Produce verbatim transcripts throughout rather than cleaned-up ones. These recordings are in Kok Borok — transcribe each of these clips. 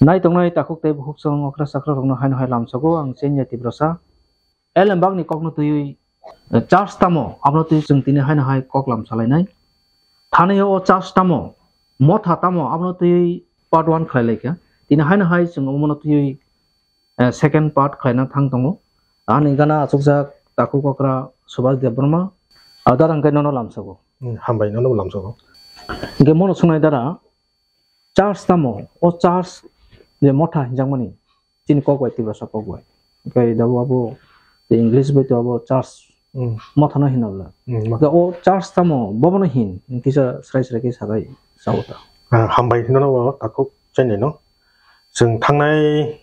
Nai tongnai takhuk tei bukhuk song okra chakra rokno haino hai lamsogo ang Chenya Tiprasa. Elembakni kokno twiwi, eh, church tamo abono twiwi chwng tini haino hai kok lamsalainai. Thani o church tamo, motha tamo abono twiwi part one khlai laikha. Tini haino hai chwng omono twiwi, eh, second part khlaina thang tongo. Ani gana achukjak takhuk okra Subhas Debbarma. Adar hwnkhe nono lamsogo. Hmm, hambai nono lamsogo. Hwnkhe mono sunai dara, church tamo, o church je motha hinjakmani, chini kok bai Tiprasa kok bai. Hwnkhe dabo abo, je English bai to abo church, hmm, motha no hino bla. Hmm, motha. Hwnkhe o church tamo, bobono hin, kisa srai srai khe sabai sao ta. Ah, hambai hino no takhuk Chenya no. Chwng thangnai,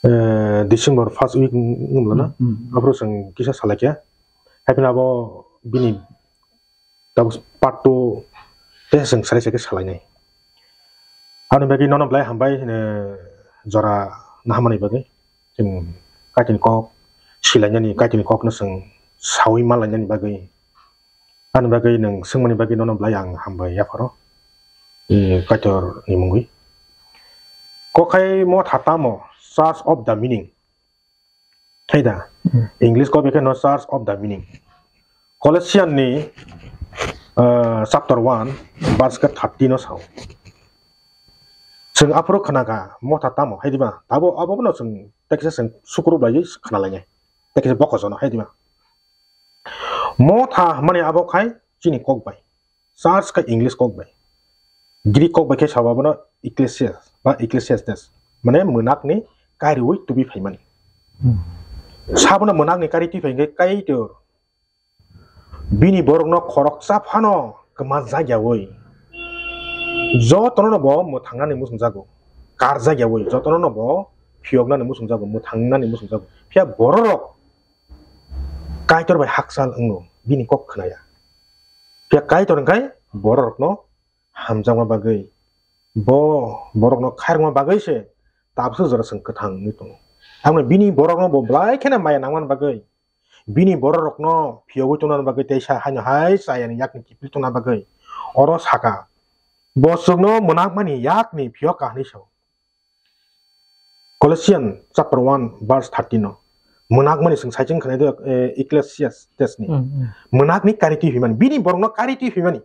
eh, December first week wng-, wngla na. Hmm, hmm. Aphuru chwng kisa salaikha. Haiphano abo bini tabuk part two tei chwng sari sari salainai. Aboni bagwi nono belai hambai, eh, jora naharmani bagwi. Chwng Kaitorni kok silainani, Kaitorni kokno chwng saui manlainani bagwi. Aboni bagwi nwng swngmani bagwi nono belai ang hambai yapharo. Eh, Kaitorni mungwi. Kokhai motha tamo, Church of the Meaning. Hai da? Hmm. English kok bai khe no Church of the Meaning. Colossian ni, uh, chapter one, verse khe thirty no sao. Chwng aphuru khna kha, motha tamo, hai diba? Abo, abo no chwng tekisa chwng sukrub lai khna lai nai. Tekisa bokojono, hai diba? Motha hwnmani abo khai chini kok bai. Church khe English kok bai. Greek kok bai khe sabo abono ecclesia ba ecclesiastes. Mane mwnakni kariui tubi phaimani. Hmm. Sabono mwnakni kari twi phai hwnkhe Kaitor. Bini borokno khoroksa phano kwma jakyaui. Jotono no bo mwthangnani muchungjago. Karjakyaui. Jotono no bo phiyoknani muchungjago. Mwthangnani muchungjago. Phiya bororok Kaitor bai hakchal wngo, bini kok khnaya. Phiya Kaitor hwnkhe bororokno hamjakma bagwi, bo borokno khairokma bagwi se tabukhe jora chwng kwthang wngwi tongo. Aboni bini borokno bo belai kheno maya nangmani bagwi, bini bororokno phiyogwi tongna bagwi tei sa haino hai chayani yakni kiphil tongna bagwi oro saka, bo chwngno mwnakmani yakni phiyok ka hwnwi sao. Colossian chapter one verse thirteen no. Mwnakmani chwng saichung khwnai do, eh, Ecclesiastes ni. Hmm, hmm. Mwnakni kari twi phimani. Bini borokno kari twi phimani.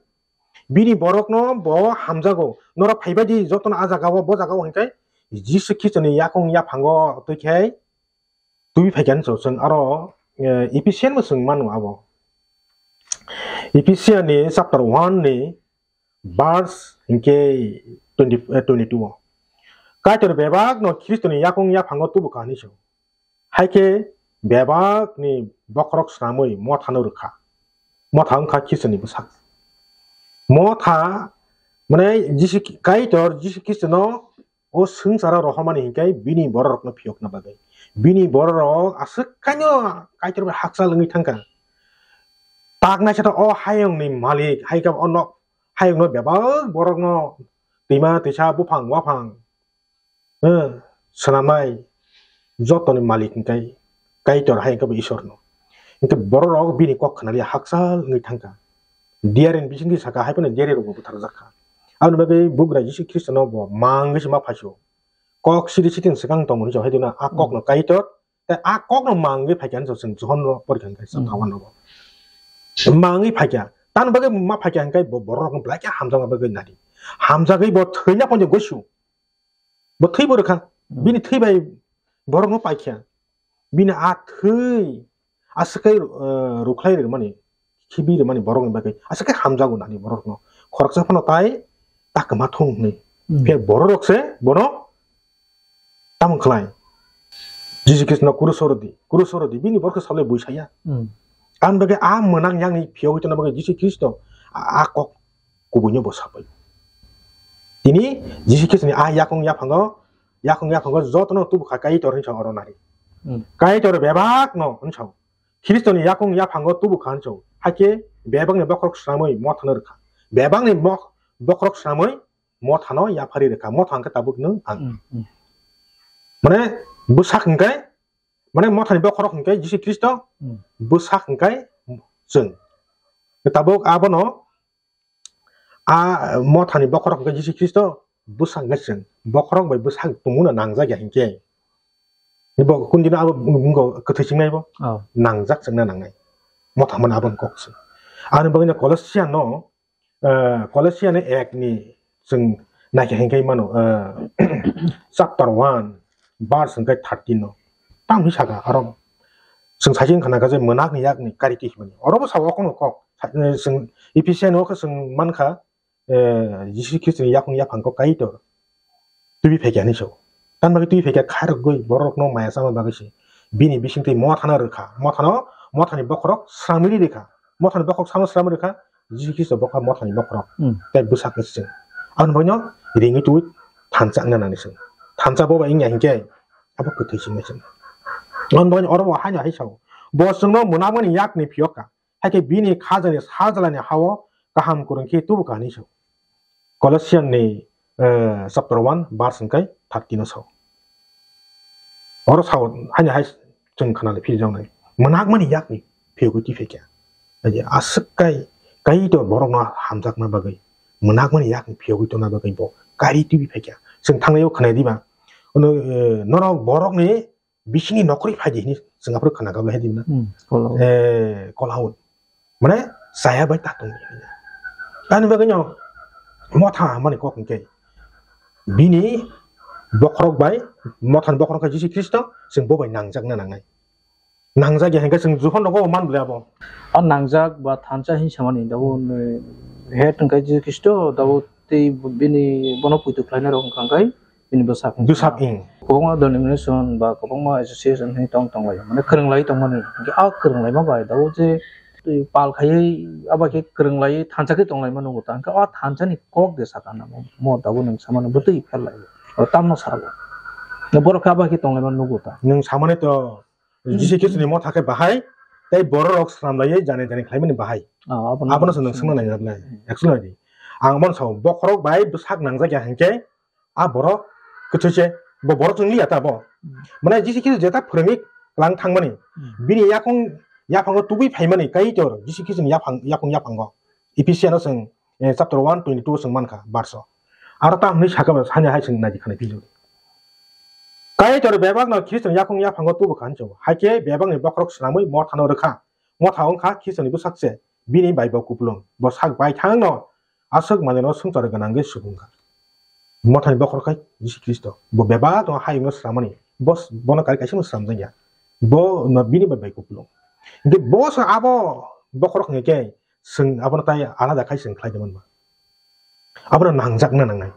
Bini borokno bo hamjago. Norok phaibai di jotono a jagao, bo jagao hwnkhe Jisu Khristoni yakung yaphango twi khe twi phaikha hinwi chwng aro, eh, Ephesian bo chwng mano abo. Ephesian ni chapter one ni verse hinkhe twenty, eh, twenty-two o. Kaitor bebak no Khristoni yakung yaphango tubu kha hinwi sao. Hai khe bebak ni bokhorok swnamwi motha no rwkha. Motha wngkha Khristoni bwsak. Motha, mane Jisu Kaitor Jisu Khristono o swngcharo rohormani hinkhe bini bororokno phiyokna bagwi. Bini bororok aswk kaino Kaitor bai hakchal wngwi thangkha. Tak naisata o hayungni malik, hai khe o nok, hayungno bebak borokno twima twisa buphang waphang, eh, swnamnai jotoni malik hinkhe Kaitor hai khe bo Isorno. Hinkhe bororok bini kok khnaliya hakchal wngwi thangkha. Diarin bisingtwi saka hai phano diari rokbo butharjak kha. Aboni bagwi bugra Jisu Khristono bo mangwi se ma phaisio. Kok siri siting swkang tongo hinwi sao hai dino a kokno Kaitor tei a kokno mangwi phaikha hinwi sao chwng Johon ro porikha hinkhe chwng Hmm. Thawan rogo. Mangwi phaikha. Tamni bagwi ma phaikha hinkhe bo bororokno belai khe hamjakma bagwi nadi. Hamjagwi bo thwina poito goisu. Bo thwi bo rwkha. Hmm. Bini thwi bai borokno paikha. Bini a thwi aswk khe, eh, rwkhlai rwmani, khibi rwmani borokni bagwi aswk khe hamjago nani borokno. Khoroksa phano tai ta kwma thung hwnwi. Hmm. Phiya bororok se bono tamo khlai. Jisu Khristono kuruso rwdi, kuruso rwdi, bini borokno salai bui saya. Hmm. Ang bagwi a mwnang yang ni phiyogwi tongna bagwi Jisu Khristo a, a kok kubuino bo sapai. Tini Jisu Khristoni a yakung yaphango, yakung yaphango jotono tubu kha Kaitor hinwi sao oro nari. Hmm. Kaitor bebakno hinwi sao. Khristoni yakung yaphango tubu kha hinwi sao. Hakhe bebakni bokhorok swnamwi mothano rwkha. Bebakni bok-, bokhorok swnamwi mothano yaphari rwkha. Motha hwnkhe tabuk nwng ang. Hmm, hmm. Mane bwsak hwnkhe, mane mothani bokhorok hwnkhe Jisu Khristo, Hmm. bwsak hwnkhe chwng. Tabuk abono a mothani bokhorok hwnkhe Jisu Khristo, bwsak hwnkhe chwng. bokhorok bai bwsak tongmano nangjak ya hinkhe, bo kundino abo wngkha kwthwi chingnai bo, oh, nangjak chwngna nangnai. Motha mani abo kok se. Ani bagwi no Colossian no, eh, Colossian ni ek ni chwng naikha hinkhe mano, eh, chapter one, verse hinkhe thirteen no. Tamo saka aro chwng saijing khana kha je mwnakni yakni kariti himani. Oro bo sao kono kok. Sa-, eh, chwng Ephesian o khe chwng mankha, eh, Jisu Khristoni yakung yaphang kok Kaitor twiwi phaikha hinwi sao. Tamni bagwi twiwi phaikha khairokgwi borokno maya chama bagwi se. Bini bisingtwi mothano rwkha. Mothano, mothani bokhorok sramwi rikha. Mothani bokhorok samo sramwi rwkha. Jisu Khristo bokha mothani bokhorok. Hmm. Tei bwsakni seng. Aboni bagwino ringwi twiwi thansa wngna nangni seng. Thansa bo bai wngya hinkhe abo kwthwi singni seng. Aboni bagwino oro bo haino hai sao. Bo chwngno mwnakmani yakni phiyokha. Hakhe bini khajani sajlani hao kaham kwrwng khe tubu kha hinwi sao. Colossian ni, eh, chapter one, verse hwnkhe thirteen o sao. Oro sao, haino hai chwng khwnani philjaknai. Mwnakmani yakni phiyogwi twi phaikha. Haikhe aswk kai, Kaitor borokno hamjakna bagwi, mwnakmani yakni phiyogwi tongna bagwi bo kari twi phaikha. Chwng thangnaio khwnai diba? Ono, eh, norok borokni bisingni nokhorwi phai di hinwi chwng aphuru khna kha, hai di na? Hmm, kola o. Eh, kola o. Mane, chaya bai ta tong di hinwi. Ani bagwi no motha mani kok hwnkhe bini bokhorok bai, mothani bokhorok khe Jisu Khristo, chwng bo bai nangjakna nangnai. Nangjak ya hwnkhe chwng jokhon rogo man bwlai abo. O nangjak ba thansa hinwi samani, dabo, eh, head hwnkhe Jisu Khristo, dabo tei bini bono poito khlainai rok hwnkha hwnkhe bini bwsak. Bwsak, ing. Kwbangma denomination ba kwbangma association hinwi tong tonglaio. Mane kwrwng lai tongmani. Hwnkhe a kwrwng laima bai dabo je twi pal khaiwi abo khe kwrwng laiwi thansa khe tonglaima nugo ta. Hwnkhe a thansa ni kok de saka namo. Mo dabo nwng samano bwtwi pher lai. O tamno sabo. Borok khe abo khe tonglaima nugo ta. Nwng samani to Jisu Khristo ni motha khe bahai, tei borok rok swnam laiwi jani jani khlaimani bahai. Ah, abono Abono se nwng swngna swngna nai nai. Hmm. Actually nai di. Ang bono sao, bokhorok bai bwsak nangjak ya hwnkhe, a borok kwthwi se, bo borok chwng liya ta bo. Hmm. Mane Jisu Khristo jeta phwrwngwi klang thangmani, Hmm. bini yakung yaphango tubui phaimani Kaitor Jisu Khristo ni yaphang, yakung yaphango. Ephesian o chwng, eh, chapter one twenty two o chwng mankha, verse o. Aro tamo hinwi sakha ba, sani hai chwng naidi khana philwi. Kaitor bebakno Khristoni yakung yaphango tubukha hinwi sao. Haikhe bebakni bokhorok swnamwi mothano rwkha. Motha wngkha Khristoni bwsak se, bini bai bo kupulung. Bo sak baithangno aswk manwino swngchar gwnangwi subungkha. Mothani bokhorok khai Jisu Khristo. Bo bebakno hayungno swnamani. Bo s-, bono kari kaisa no swnamjakya. Bo no bini bai bai kupulung. Hwnkhe bo se abo bokhorok hwnkhe chwng abono tai alada khai chwng khlai tongmani ba. Abono nangjakna nangnai.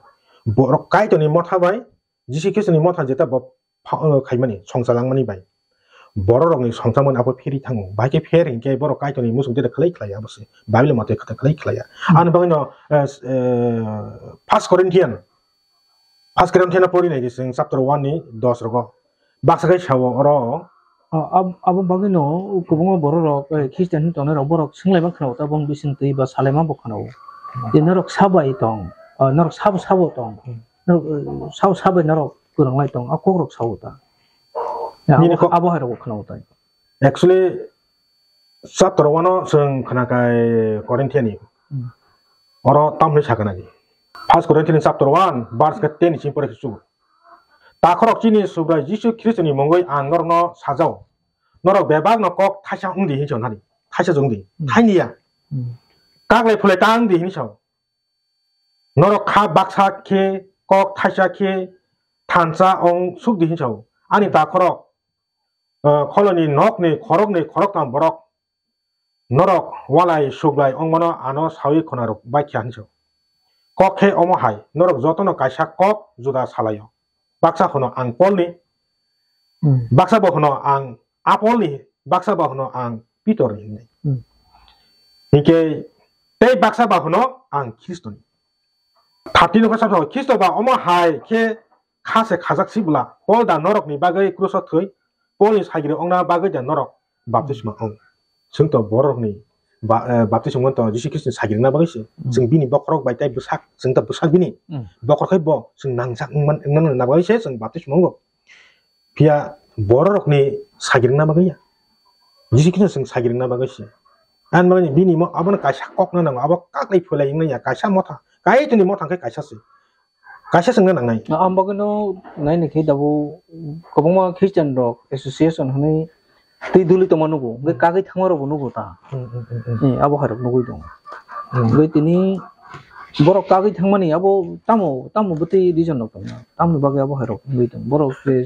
Borok Kaitorni motha bai Jisu Khristoni motha jeta bo pha-, o, khaimani, songcha langmani bai. Bororokni songchamani abo phiri thango. Bahai khe pher hinkhe borok Kaitorni muchung jeta khlai khlai abo se. Bible matwi kata khlai khlai ya. Hmm. Ani bagwino, eh, s-, eh, First Corinthian, First Corinthian pori nai di chwng chapter one ni dos rogo. Baksa khe sao oro. Ah, ab-, abo bagwino kwbangma bororok, eh, Christian hin tongnai rok borok swnglaima khna o ta bong bising twi ba salaima bo khna o. Hmm. Je norok sabai tong, ah, norok sabo sabo tong. Hmm. Norok, eh, sao sabai norok kwrwng lai tong, a kok rok sao ta. Ya, Nini abo, kok abo hai rok khna o ta. Actually, chapter one o chwng khna kai Corinthian ni. Hmm. Oro tamni sakha nai. First Corinthian chapter one, verse khe ten ni simi pore khe chugo. Takhorok chini Subrai Jisu Khristoni mungwi ang norokno sajao. Norok bebakno kok thaisa wng di hinwi sao nani. Thaisa wng di. Hmm. Thaini ya. Hmm. Kaklai phulai ta wng di hinwi sao. Norok kha baksa khe, kok thaisa khe, thansa ong suk di hinwi sao. Ani takhorok, eh, kholoni nokni khoroknwi khoroktham borok norok walai suglai ongmano ano sawi khwnarok baikha hinwi sao. Kok khe omo hai, norok jotono kaisa kok juda salaio. Baksa hwno ang Polni, Hmm. baksa bo hwno ang Apolni, baksa bo hwno ang Pitorni hinwi. Hmm. Hinkhe tei baksa bo hwno ang Khristoni. Thirteen khe sao, Khristo ba omo hai khe kha se khajak si bwla, Pol da norokni bagwi kruso thwi, Polni sagiri ongna bagwi da norok baptisma ong? Chwng to borokni ba-, eh, baptisma wngmani to Jisu Khristoni sagiri wngna bagwi se. Hmm. Chwng bini bokhorok bai tei bwsak, chwng to bwsak bini. Hmm. Bokhorok khai bo chwng nangjak wngman, wngna bagwi se chwng baptisma wngo. Phiya bororokni sagiri wngna bagwi ya. Jisu Khristo chwng sagiri wngna bagwi se. Ani bagwi bini mo-, abono kaisa kok na nango, abo kaklai phulai wngna ya, kaisa motha, Kaitorni motha khe kaisa se. Kaisa swngna nangnai. Ang bagwino naini khe dabo kwbangma Christian rok association hwnwi twi duli tongma nugo, hwnkhe kagwi thangma rokbo nugo ta. Hmm, hmm, hmm, hmm. Hmm, abo hai rok nugwi tongo. Hmm. Hwnkhe tini borok kagwi thangmani abo tamo, tamo bwtwi reason rok tongo. Tamoni bagwi abo hai rok nugwi tongo. Borok je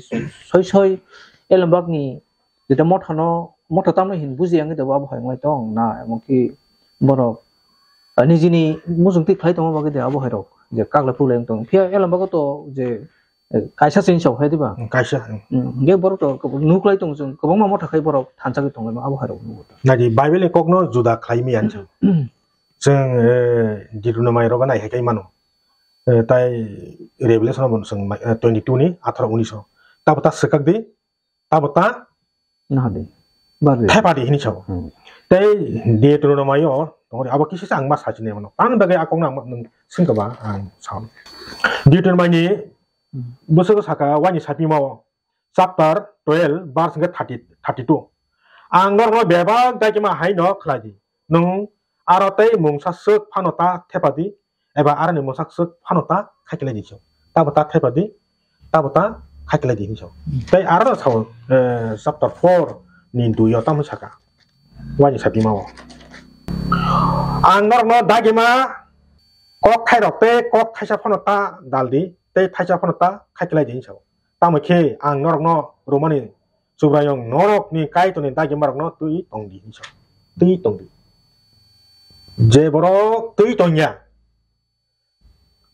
soi soi Elambakni Jeta mothano, motha tamno hin buji yang de abo hai wng tong na, emon ki borok, ah, nijini mujung twi khlai tongma bagwi de abo hai rok je kaglai pulai wng tong. Phiya Elambak to je, eh, kaisa chini sok hai diba? Hmm, kaisa, hmm. Hmm, ge borok to nuklai tong chwng, kwbangma motha khai borok thansa gwi tonglaima abo hai rok nugo. Nadi Bible ni kokno juda khlai mi yan chwng. Chwng, eh, Deuteronomy rogo nai hai kai mano. Eh, tai Revelation bo chwng, eh, twenty two ni atharo unis o. Tabo ta swkak di, tabo ta Nahadi. Bardi. Thepadi hini sao. Hmm. Tei Deuteronomy o tongori abo kisa ang ma sachine mano. Tani bagwi a kokno ang ma-, nwng swngkha ba ang sao. Deuteronomy ni Hmm. bwswk saka waini sapima o chapter twelve verse hwnkhe thirty, thirty two. Ang norokno bebak daikima haino khlai di. Nwng aro tei mungsa swk phano ta thepadi, eba aroni mungsa swk phano ta khaikhlai di chwng. Tabo ta thepadi, tabo ta khaikhlai di hinwi sao. Tei aro no sao, eh, chapter four ni dui o tamo saka. Waini sapima o. Ang norokno dagima kok thairok tei kok thaisa phano ta dal di, tei thaisa phano ta khaikhlai di hinwi sao. Tamo khe ang norokno romani Subraiyung norokni Kaitorni dagimarokno twi tong di hinwi sao. Twi tong di. Je borok twi tong ya,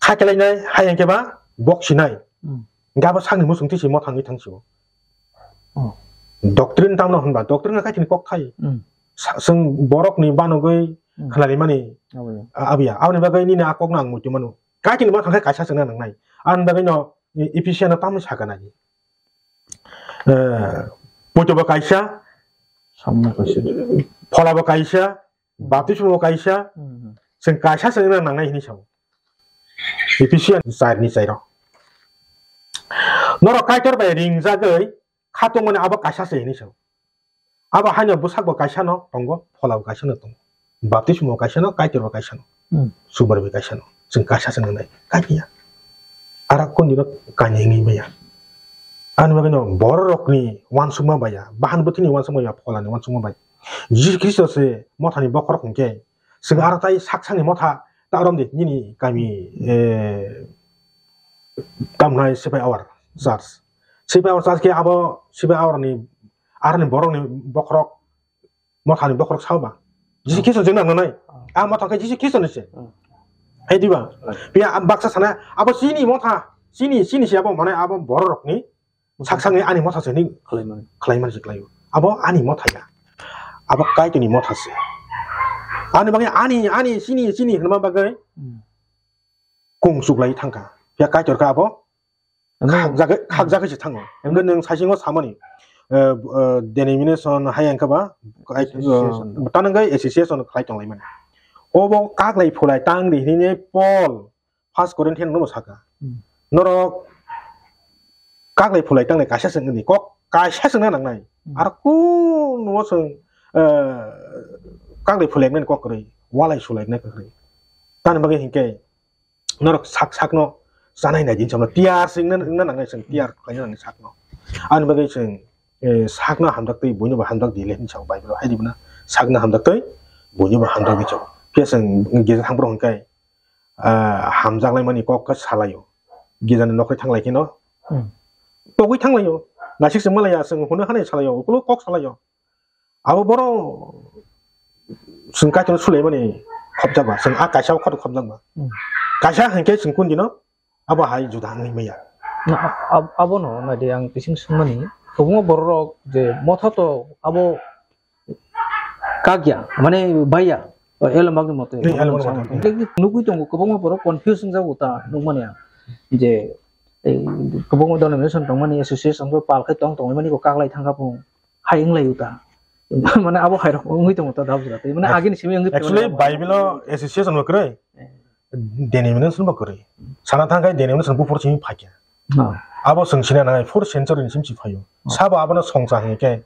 kha kelainai, hai hwnkhe ba bok sinai. Hmm. Hwnkhe abo sakni muchung twi se mothangwi thang sio. Oh. Doctrine tamno hwnba, doctrine no Kaitorni kok thai. Hmm. Sa-, chwng borokni banogwi Hmm. khlarimani Abo ya. a-, abiya. Aboni bagwi nini a kokno ang muitu mano. Kaitorni mothang khe kaisa chwngna nangnai. Aboni bagwi no E-, Ephesian no tamni sakha nai. Eh, poito bo kaisa, Samung kaisa. Phola bo kaisa, baptisma bo kaisa, Hmm. chwng kaisa chwngna nangnai hinwi sao. Ephesian char ni char o. Norok Kaitor bai ringjagwi khatungmani abo kaisa se hinwi sao. Abo haino bwsak bo kaisa no tongo, phola bo kaisa no tongo. Baptisma bo kaisa no, Kaitor bo kaisa no. Hmm. Subar bo kaisa no. Chwng kaisa se nangnai. Kaitor ya. Aro kondino kanya wngwi maya. Ani bagwi no bororokni uansukma baya, bahan bwthwini uansukma ya, pholani uansukma bai. Jisu Khristo se mothani bokhorok hwnkhe, chwng aro tai sak sakni motha ta romdi nini kami, eh, tamnai Sipai Awar Church. Sipai Awar Church khe abo Sipai Awar ni, aroni borokni bokhorok, mothani bokhorok sao ba. Jisu Khristo jeng nang nanai. Ah. A motha khe Jisu Khristo ni se. Hmm. Hai di ba? Right. Pia baksa sana abo chini motha, chini, chini se abo mane abo bororokni sak sakni ani motha se ni Khlaimani. Khlaimani se khlaio. Abo ani motha ya. Abo Kaitorni motha se. Ani bagwi ani, ani chini, chini hwnma bagwi Hmm. kung chuklai thangkha. Pia Kaitor khe abo Emang khakjagwi, khakjagwi se thango. Emang Hwnkhe nwng saisingo samani, eh, eh, denomination hai wngkha ba, kai-, Association. eh, tanangwi association khlai tonglaimani. Obo kaklai phulai tang di hinwi Paul First Corinthian no saka. Hmm. Norok kaklai phulai tangnai kaisa chwng di kok kaisa chwngna nangnai. Hmm. Aro kunuo chwng, eh, kaklai phulai nani kok kwrwi, walai sulai nai kwrwi. Tani bagwi hinkhe norok sak sakno chanai nai din samno tiyar se wngna, wngna nangnai chwng tiyar khlaina nangnai sakno. Ani bagwi chwng, eh, sakno hamjak twi buino bo hamjak di le hinwi sao Bible o hai di bono sakno hamjak twi buino bo hamjak di sao. Phiya chwng gija thang borok hinkhe, ah, hamjak lai mani kok khe salaio. Gijani nokhe thang lai kheno Hmm. togwi thang laio. Naisik se malaya chwng hwnwi hanai salaio, ukulo kok salaio. Abo borok chwng Kaitor sulaimani khopjak ba, chwng a kaisa o khorok khopjak ba. Hmm. Kaisa hinkhe chwng kun dino abo hai juda wngwi maya. Na, ab-, abono naidi ang bising swngmani, kwbangma bororok je motha to abo kakya, mane baiya, Elambakni mote. Ni Elambakni mote. Nugwi tongo, kwbangma borok confuse wngjago ta nukmani ang. Je, eh, kwbangma denomination tongmani, association bo pal khe tong tongmani bo kaklai thangkha phung. Hai wng lai uta. Mane abo hai rok wngwi tongo ta dab jora tei. Mane Ac-, agini simi wngwi actually, tongo. Bible o association bo kwrwi. Eh. Denomination bo kwrwi. Sana thang khe denomination buphuru simi phaikha. Ah. Abo chwng sina nangnai fourth century ni simi si phaio. Ah. Sabo abono songcha hingkhe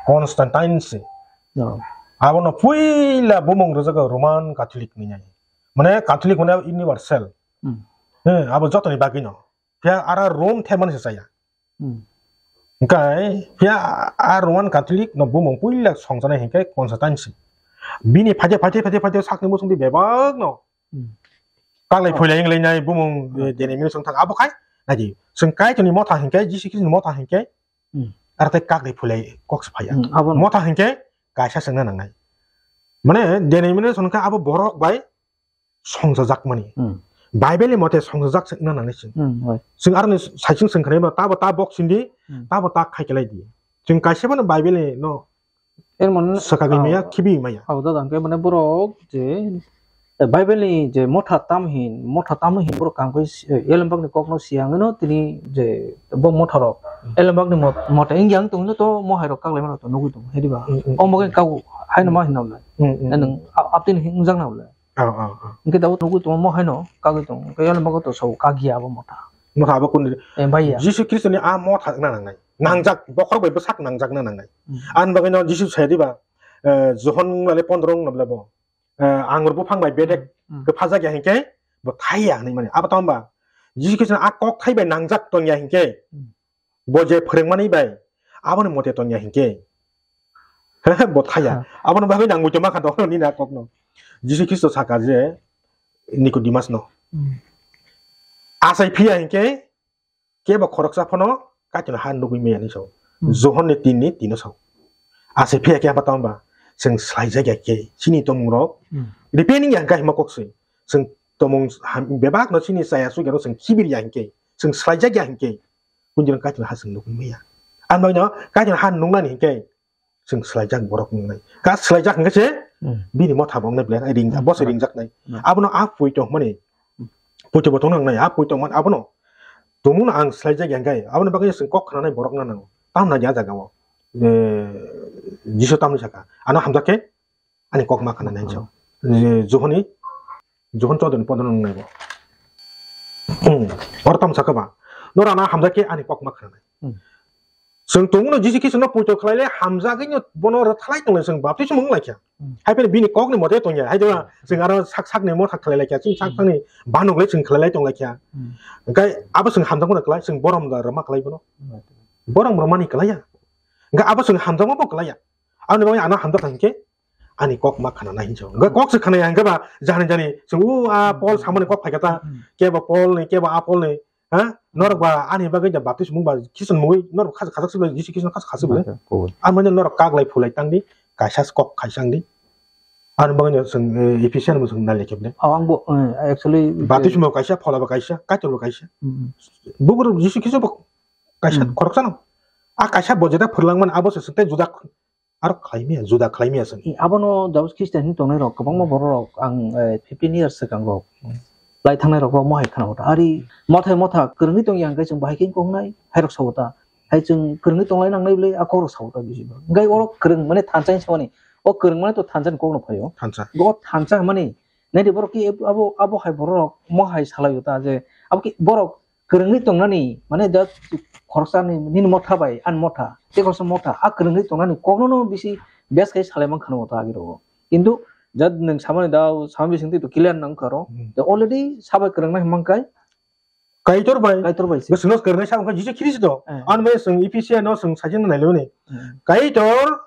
Constantine se. Ah. Abono puila bumung rwjago Roman Catholic hinwi. Mane Catholic mane universal. Hmm. He, abo jotoni bagwi no. Phiya ara Rome thepmani se chaya. Hmm. Hingkai phiya a Roman Catholic no bumung puila songjanai hingkai Constantine se. Bini phaide, phaide, phaide, phaide sakni muchungdi bebak no. Hmm. Kaklai phuilai wnglainai bumung, eh, denomination thang abo khai. Naidi, chwng Kaitorni motha hingkai, Jisu Khristoni motha hingkai, Hmm. Ar tei kaklai phuilai kok se phaiya. Hmm, abo no. Motha hingke kaisa chwngna nangnai. Mane denomination khe abo borok bai songchajakmani. Hmm. Bible ni mote songchajak chwngna nangnai chwng. Hmm, oi. Chwng aroni saichung chwng khnai ba tabo ta bok sindi, Hmm. Tabo ta khai kelai di. Chwng kaisa bono Bible ni no Er mane, swkagwi ah, maya, khibi maya. Abo da dangke mane borok je, eh, Bible ni je motha tam hin, motha tam hin borok kangkoi si-, eh, elembak ni kok no siyang no tini je bo motha rok. Hmm. Elembak ni mot-, motha ingyang tong no to mohai rok kaklai mano to nugui tong. Hedi ba. Hmm, hmm, Omo hmm. Ke kagu hai no ma hin na ulai. Hmm, hmm, Nang hmm. A-, aptin hin jang na ulai. Oh, oh, oh. Hingke tabuk nugui tongo, mo haino kagui tongo. Hingke yalo bago to sao kagiya abo motha. Motha abo kuni? Eh, baiya. Jisu Khristo ni a motha wngna nangnai. Nangjak, bokhorok bai bwsak nangjak na nangnai. Hmm. Ani bagwi no Jisu sai diba, eh, Johon wngmale pondro wngmale bo. Eh, angur buphang bai bedek Hmm. Kwphajak ya hinkhe bo thaiya hinwi mani. Abo tamo ba? Jisu Khristo ni a kok thai bai nangjak tongya hinkhe Hmm. Bo je phwrwngmani bai aboni mote tongya hinkhe, bo thaya. Ha. Aboni bagwi nang muitu makha dok nini a kokno. Jisu Khristo saka je Nikodimas no. Hmm. Achai phiya hinkhe kebo khoroksa phano Kaitorni ha nugwi maya hinwi sao. Hmm. Johon ni tin ni tino sao. Achai phiya khe abo tamo ba chwng swlaijak ya khe chini tomung rok Hmm. Repenting ya hinkhe hima kok se. Chwng tomung ham-, bebak no chini chaya sugya no chwng khibir ya hinkhe chwng swlaijak ya hinkhe. Kunjwng Kaitorni ha chwng nugwi maya. Ang bagwino Kaitorni ha nungnani hinkhe chwng swlaijak borok wngnai. Ka swlaijak hinkhe se Hmm. Bini motha bo wngnai belai ringjak, Hmm. Bo se ringjaknai. Hmm. Abono a poito hwnmani, poito bo tongna wngnai, a poito hwnmani abono tongmungno ang swlaijak ya hinkhe aboni bagwi chwng kok khnanai borok wngna nango. Tamna ya jaga o, eh, Jisu tamni saka, ano hamjak khe Ani kok ma khna nai Hmm. Jehoni, Johon chodoni pondro nung nai bo. Hmm. Oro tamo sakha ba? Nora na hamjak khe ani kok ma khna nai. Hmm. Chwng tongno Jisu Khristo no poito khlai le hamjagwi no bono rwthalai tong lai chwng baptismo wng lai kha. Hmm. Hai phano bini kok ni mote tong ya. Hai dona chwng aro sak sak ni motha khlai lai kha. Chwng sak Hmm. sak ni banuk le chwng khlai lai tong lai kha. Hmm. Hingkhe abo chwng hamjakma no khlai chwng borom da rwma khlai bono. Hmm. Borom rwmani khlai ya. Hingkhe abo chwng hamjakma bo khlai ya. Aboni bagwi ano hamjak kha hinkhe ani kok ma khna nai hinwi sao. Hwnkhe kok se khna ya hwnkhe ba jani jani se o a Pol samani kok phaikha ta, Hmm. Kebo Pol ni, kebo a Pol ni, ha? Norok ba ani bagwi da baptismung ba Khristo ni mungwi norok khajak khajak se bai Jisu Khristo no khajak khajak se bai. Hwnkhe, cool. Amoni norok kaklai phulai tang di, kaisa se kok khaisa wng di. Ani bagwi no chwng, eh, Ephesian bo chwng nai lekhe bwle. Oh, ang bo, eh, actually, Baptismo kaisa, Phola bo kaisa, Kaitor bo kaisa. Hmm. Bugrok Jisu Khristo bo kaisa Hmm. khoroksa no. A kaisa bo jeta phwrwngmani abo se swk tei juda Aro khlaimaya, juda khlaimaya chwng. I, abono Jaus Christian hinwi tongnai rok kwbangma borok rok ang, eh, fifteen years swkang rok lai thangnai rok bo mohai khna hota. Ari mothai motha kwrwngwi tongya hwnkhe chwng bahai khe wngnai, hai rok sa hota. Hai chwng kwrwngwi tonglai nangnai bwle a kok rok sa hota bisi bo. Hwnkhe oro kwrwng mane thansa hinwi samani. O kwrwng mane to thansa ni kok no phaio. Thansa. Bo thansa hwnmani. Naidi borok ki abo, abo hai borok rok mohai salai hota je abo ki borok kwrwngwi tongnani, mane, just khoroksa ni, nini motha bai ani motha, tei khoroksa motha, a kwrwngwi tongnani kokno no bisi best khe salai mankha no ta agi rogo. Kintu jat nwng samani da, sama bising twi to clear nang kha ro. Hmm. Te already sabai kwrwngnai hwnmang kai Kaitor bai. Kaitor bai se. Bwswkno kwrwngnai sa wngkha Jisu Khristo. Eh. Ani bai chwng Ephesian no chwng sajwk nai le mani. Hmm. Kaitor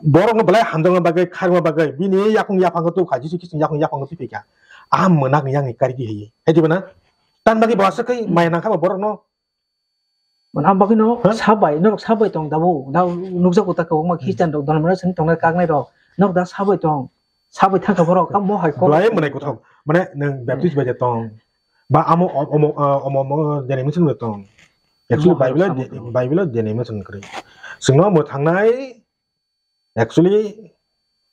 Borokno belai hamjakna bagwi, khairokna bagwi, bini yakung yaphango tubukha, Jisu Khristo yakung yaphango tubikha. A mwnak ni yang ni karwi hai. Hai diba na? Tan bagwi bo aswk khai maya nangkha ba borokno. Mane am bagwi no Ha? Sabai, norok sabai tong dabo, da nukjago ta kwbangma Hmm. Christian rok, dharma sing tongnai kaknai rok, norok da sabai tong, sabai thangkha borok, amo hai kok. Belai mwnai kuthok. Mane nwng Baptist bai de tong. Ba amo, omo, omo, omo, omo, denomination bai tong. Actually, Mo hai Bible, samo de-, tong. Bible denomination kwrwi. Chwngno mwthangnai, actually,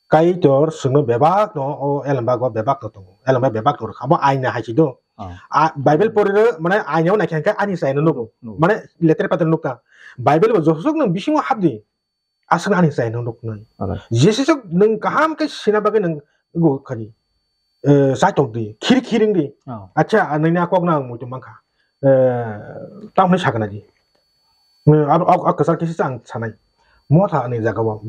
Kaitor chwngno bebak no, o elembak o bebak no tongo. Elembak bebak no rwkha. Abo aina hai si do. Ah. A, Bible pori rw, mane aina o naikha hwnkhe ani chayano nugo. Nugo. Mane letter patar nukha. Bible bo josok nang bisingo hapdi. Aswk ani chayano nuknai. Alright. Jesisok nwng kaham khe sina bagwi nwng go khani. Eh, chaitok di, khiri khiri wng di. Oh. Acha, nini a kok no ang muitu mankha. Eh, tamni sakna di. Eh, abo, abo, abo kwchar kisa ang sanai. Motha ani jaga o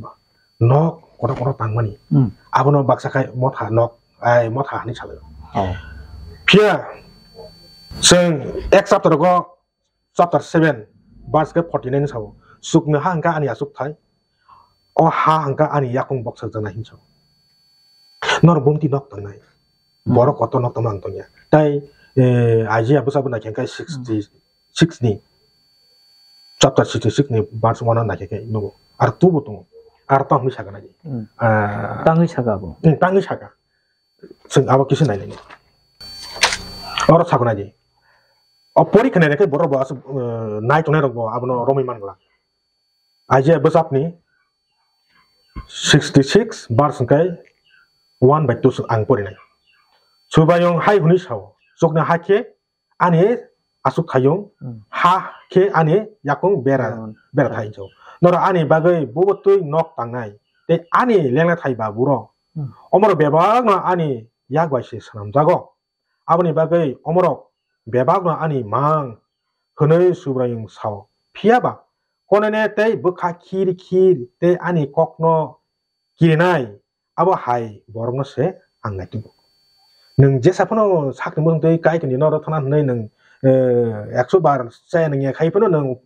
nok kotor kotor tangmani. Hmm. Abono baksa khai motha nok, ai motha hani salai. Oh. Phiya, Chwng ek chapter go, chapter seven, verse ke forty nine sao. Chukni ha hwnkha ani achukthai, o ha hwnkha ani yakung boksakjaknai hinwi sao. Nor bumti nok tangnai. Hmm. Borok kotor nok tangma ang tongya. Tai, eh, Isaiah bwsa bo naikhe hwnkhe sixty six ni, chapter sixty six ni verse one naikhe khe nugo. Ar tubo tongo. Ar tang hwnwi sakha nai. Hmm. Ah, tangwi sakha bo. Hmm, tangwi sakha. Chwng abo kisa nai nai. Oro sakha nai di. O porikha nai khe borok bo aswk, eh, nai tongnai rok bo abono romwi man glak. Isaiah bwsapni sixty six verse hwnkhe one by two ang porinai. Subraiyung hai hwnwi sao, chukni ha khe ani achukthayung, hmm, ha khe ani yakung bera, hmm, bera thai hinwi sao. Norok ani bagwi bubo twi nok tangnai, tei ani lengna thai ba buro. Hmm. Omorok bebakno ani yak bai se swnamjago. Aboni bagwi omorok bebakno ani mang hwnwi Subraiyung sao. Phiya ba konene tei bwkha khir khir tei ani kokno kirinai abo hai borokno se ang naitugo. Nwng jesa phano sakni mung twi Kaitorni noro thana hwnwi nwng, eh, ekso bar chaya nangya khai phano nwng,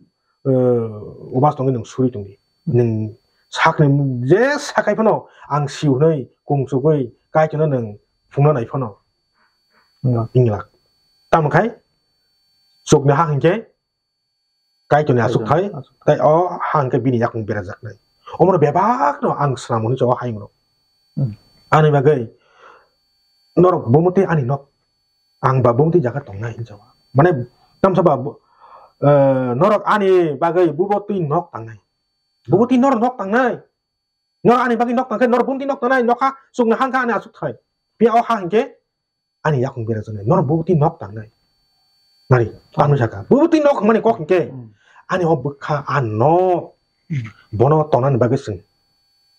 eh, ubas tongwi nwng suri tongdi. Nwng sakni mung je sakai phano ang si hwnwi kung chugwi Kaitorno nwng phungna nai phano. Wng. Wng lak. Tamo khai chukni ha hwnkhe Kaitorni achukthai, achukthai. Tei o ha hwnkhe bini yakung berajaknai. Omono bebakno ang swnam hwnwi cha o hayungrok. Hmm. Ani bagwi norok bumutwi ani nok, ang ba bumutwi jaga tongnai hinwi cha o. Mane tamsa ba bu-, eh, norok ani bagwi bubutwi nok tangnai. Bubutwi norok nok tangnai. Nor ani bagwi nok tangkhe, nor bumti nok tangnai, nokha chukni hangkha ani achukthai. Phiya o ha hinkhe ani yakung berajaknai. Nor bumti nok tangnai. Nari, ano saka. Bumti nok hwnmani kok hinkhe, hmm, ani o bwkha ano, hmm, bono tongnani bagwi chwng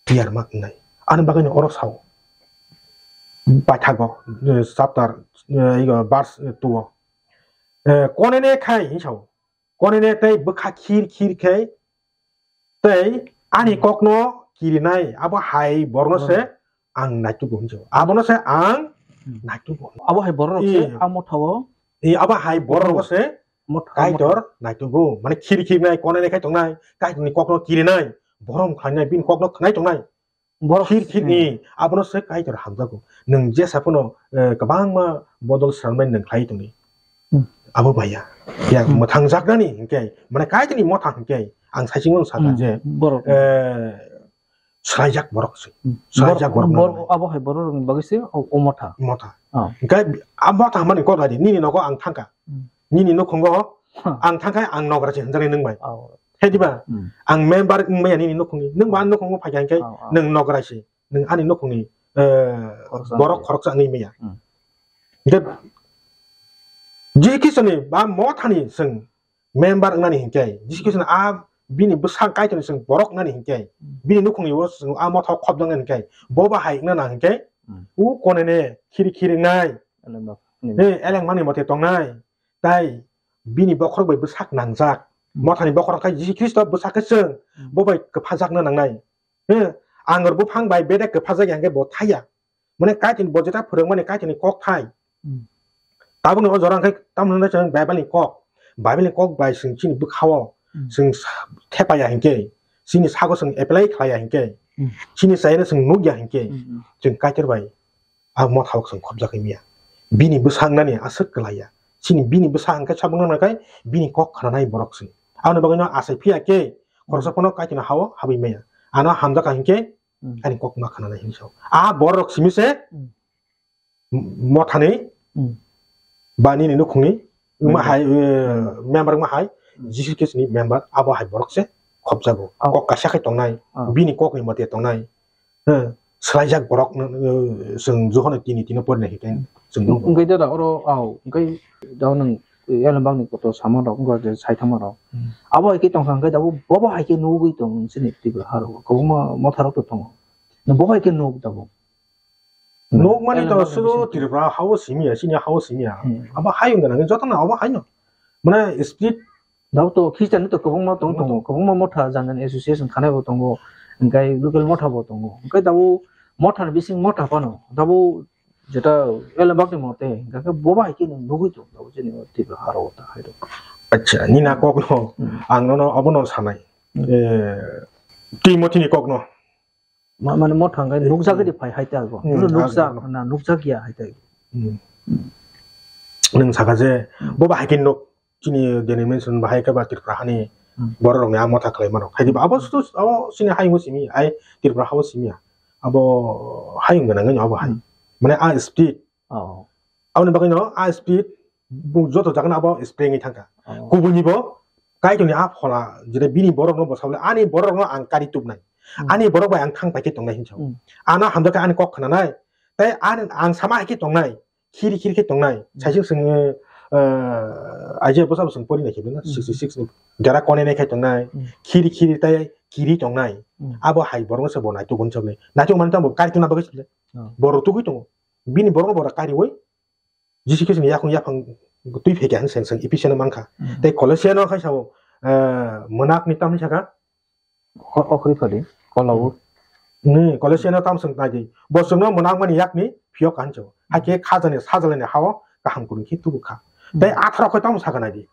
tiyar ma wngnai. Ani bagwi no oro sao. Paithago, eh, chapter, eh, igo verse, eh, two o. Eh, konene khai hinwi sao. Konene tei bwkha khir khir khe tei ani, hmm, kokno kirinai, abo hai borokno se, hmm, ang naitugo hinwi sao. Abono se ang, hmm, naitugo. Abo hai borok se, eh, ang mothao. Eh, abo hai borok se, motha, Kaitor motha naitugo. Mane khiri khiri nai, konai nai khai tongnai, Kaitorni kokno kirinai, borom khlainai, bini kokno khwnai tongnai. Borok khir khir, hmm, ni, abono se Kaitor hamjago. Nwng jesa phano, eh, kwbangma bodol swnamnai nwng khlai tongdi. Hmm. Abo baya. Ya, hmm, mwthang jaknani hinkhe, mane Kaitorni motha hinkhe, ang saichingno sakha, hmm, je, borok, eh, swlaijak borok se. Hmm. Swlaijak borok, borok, borok, abo hai borok rokni bagwi se o, o motha. Motha. Oh. Hinkhe a motha hwnmani kok lai di, nini nogo ang thangkha. Hmm. Nini nukhungo, huh, ang thangkha, ang nogra se hwnjaknai nwng bai. Oh. Khe diba? Hmm. Ang member wngmaya nini nukhungni. Nwng ba ani nukhungo phaikha hinkhe, oh, oh, nwng nogra se. Nwng ani nukhungni, eh, khoroksa borok wngmaya, khoroksa wngwi maya. Hmm. Hinkhe Jisu Khristoni ba mothani chwng member wngnani hinkhe, Jisu Khristoni a bini bwsang Kaitorni chwng borok wngnani hinkhe, hmm, bini nukhungni o chwng a motha o khopjaknani hinkhe, bo ba hai wngna nang hinkhe, hmm, o konene khiri khiri wngnai. Eleng ba-, hmm. Eh, eleng mani mote tongnai. Tai bini bokhorok bai bwsak nangjak. Hmm. Mothani bokhorok khai Jisu Khristo bwsak khe chwng, hmm, bo bai kwphajakna nangnai. He, angur buphang bai bedek kwphajak ya hwnkhe bo thaiya. Mane Kaitorni bo jeta phwrwngmani Kaitorni kok thai. Hmm. Tabukni o jora hwnkhe tamo hwnwi chwng Bible ni kok. Bible ni kok bai chwng chini bwkhao, hmm, chwng sa-, thepaya hinkhe, chini sago chwng apply khlaiya hinkhe, hmm, chini chayano chwng nukya hinkhe, hmm, hmm, chwng Kaitor bai a motha o chwng khopjagwi maya. Bini bwsang nani aswk kwlaiya. Chini bini bwsang hwnkhe sabukno nangkhe bini kok khnanai borok se. Aboni bagwino achai phiya khe khoroksa, hmm, phano Kaitorni ha-o habwi maya. Ano hamjakha hinkhe, hmm, ani kok ma khnanai hinwi sao. A borok simi se, hmm, mothani, hmm, ba nini nukhungni, wngma, member, hai, eh, member wngma hai, hmm, Jisu Khristoni member, abo hai borok se khopjago. Oh. Kok kaisa khe tongnai, oh, bini kokni mote tongnai. He, swlaijak borok no, eh, chwng jokhon tini tino porinai hinkhe chwng nukgo. Hwnkhe dada oro, au, hwnkhe dao nwng elembakni kotor samanrok, wngkha je saithamarok. Hmm. Abo hai khe tongkha hwnkhe tabuk bobo hai khe nugwi tong chini Tripura harok. Kwbangma motharok to tongo. Nwng bo hai khe nuk tabuk. Nuk mani to elembakni suru bising Tripura hao simiya, chini hao simiya. Hmm. Abo hai wngkha nang jotono abo hai no. Mane spirit Dao to Christian to kwbangma tong tongo, kwbangma motha jani jani association khanai bo tongo, hwnkhe local motha bo tongo. Hwnkhe tabuk motha ni bising motha phano, tabuk Jeta elembak ni mote, hingkha khe bo bai khe nwng nugwi tong tabuk chini o Tripura haro ta hai rok. Acha, nini a kok no, hmm, ang nono obo no sanai. Hmm. Eh, Timothy ni kok no. Ma-, mane motha hingkha nukjagwi de phai hai ta go. Hmm, nukjak, ah, na nukjak ya hai ta go. Hmm. Nwng saka je, hmm, bo bai khe nuk, chini denomination bahai khe ba Tripura hani, hmm, borok rokni a motha khlai mano. Hai diba abo sudu abo chini hayung simi, ai Tripura hao simi ya. Abo hayung gwnang gwnang abo hai. Hmm. Mane a spirit. Oh. Aboni bagwi no a spirit bo joto jaga no abo spring wi thangkha. Oh. Kubuni bo Kaitorni a phola jere bini borok no bwsabole ani borok no ang kari tubnai. Hmm. Ani borok bai ang thang pai khe tongnai hinwi sao. Hmm. Ano hamjakhe ani kok khnanai. Tei ani ang sama hai khe tongnai. Khiri khiri khe tongnai. Hmm. Saising sing, eh, Isaiah bwsa bwswng pori nai khe bini, hmm, sixty six ni. Jara kone nai khai tongnai. Hmm. Khiri khiri tei kiri tongnai. Hmm. Abo hai borok se bo naituk hwn sabole. Naituk mani tamo kari tuna bagwi sabole. Oh. Borok tugwi tongo. Bini borok no borok kariwi Jisu Khristo ni yakung yaphang twi phaikha hwn seng seng Ephesian o mankha. Hmm. Tei Colossian o khai sao, eh, mwnakni tamni saka. Ho-, okhri phadi, kolao. Ni, Colossian o tamo swng nai di. Bo chwngno mwnakmani yakni phiyok ka hinwi. Hakhe khajani sajalani hao kaham kwrwng khe tubu kha. Hmm. Tei atharo khe tamo sakha nai di.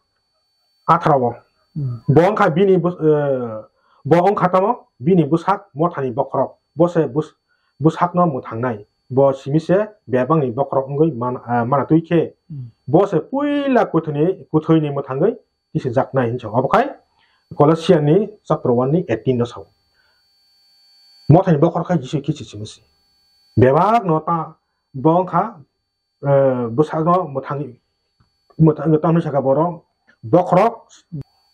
Atharo o. Hmm. Bo wngkha bini bus-, eh, bo wngkha tamo bini bwsak mothani bokhorok. Bo se bus-, bwsakno mwthangnai. Bo simi se bebakni bokhorok wngwi man-, eh, mana twi khe. Hmm. Bo se puila kwthwini, kwthwini mwthangwi tisijaknai hinwi sao. Abo khai Colossian ni chapter one ni eighteen no sao. Mothani bokhorok khai Jisu kichi simi se. Bebak no ta bo wngkha, eh, bwsakno mwthangwi, mwthangwi tamni saka borok bokhorok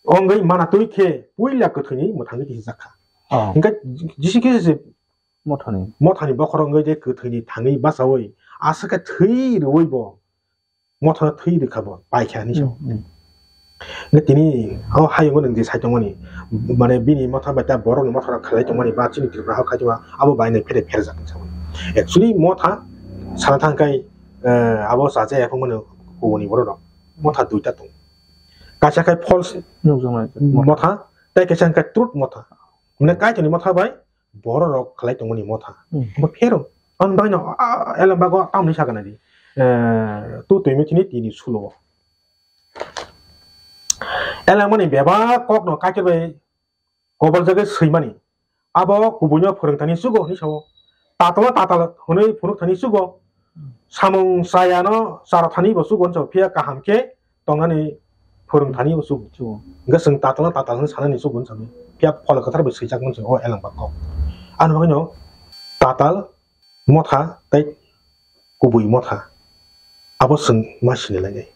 wngwi mana twi khe puila kwthwini mwthangwi tisijakha. Oh. Hingkhe Jisu kichi se mothani. Mothani bokhorok wngwi je kwthwini thangwi bachaui aswk khe thwi rwui bo. Motha thwi rwkha bo, paikha hinwi sao. Hmm, hmm. Hwnkhe tini o hayungo nwng je sai tongmani, mane bini motha bai ta borokni motha rok khlai tongmani ba chini Tripura hao khai tongma abo bai nai phere pherjak hinwi sao. Actually motha sana thang khai, eh, abo chacha yaphang mano kubuni borok rok. Motha duita tongo. Kaisa khai false nukjaknai motha, tei kaisa khai truth motha. Mane Kaitorni motha bai borok rok khlai tongmani motha. Hmm. Bo phero. Ang bagwi no, ah, elem bago tamni sakana di. Eh, tu twi mithini tini sulo. Elem mani bebak kok no Kaitor bai kobol jagwi swimani. Abo kubui no phwrwng thani sugo hinwi sao. Tatal tatal hwnwi phunuk thani sugo. Samung chaya no chara thani bo sugo hinwi sao. Phiya kaham khe tongnani phwrwng thani bo chuk-, chugo. Hwnkhe chwng tatal tatal hwnwi sanani chukgo hinwi sao. Phiya Phola Kwthar bai swijak mani o elem ba kok. Ani bagwino tatal motha tei kubui motha abo chwng ma sini lainai.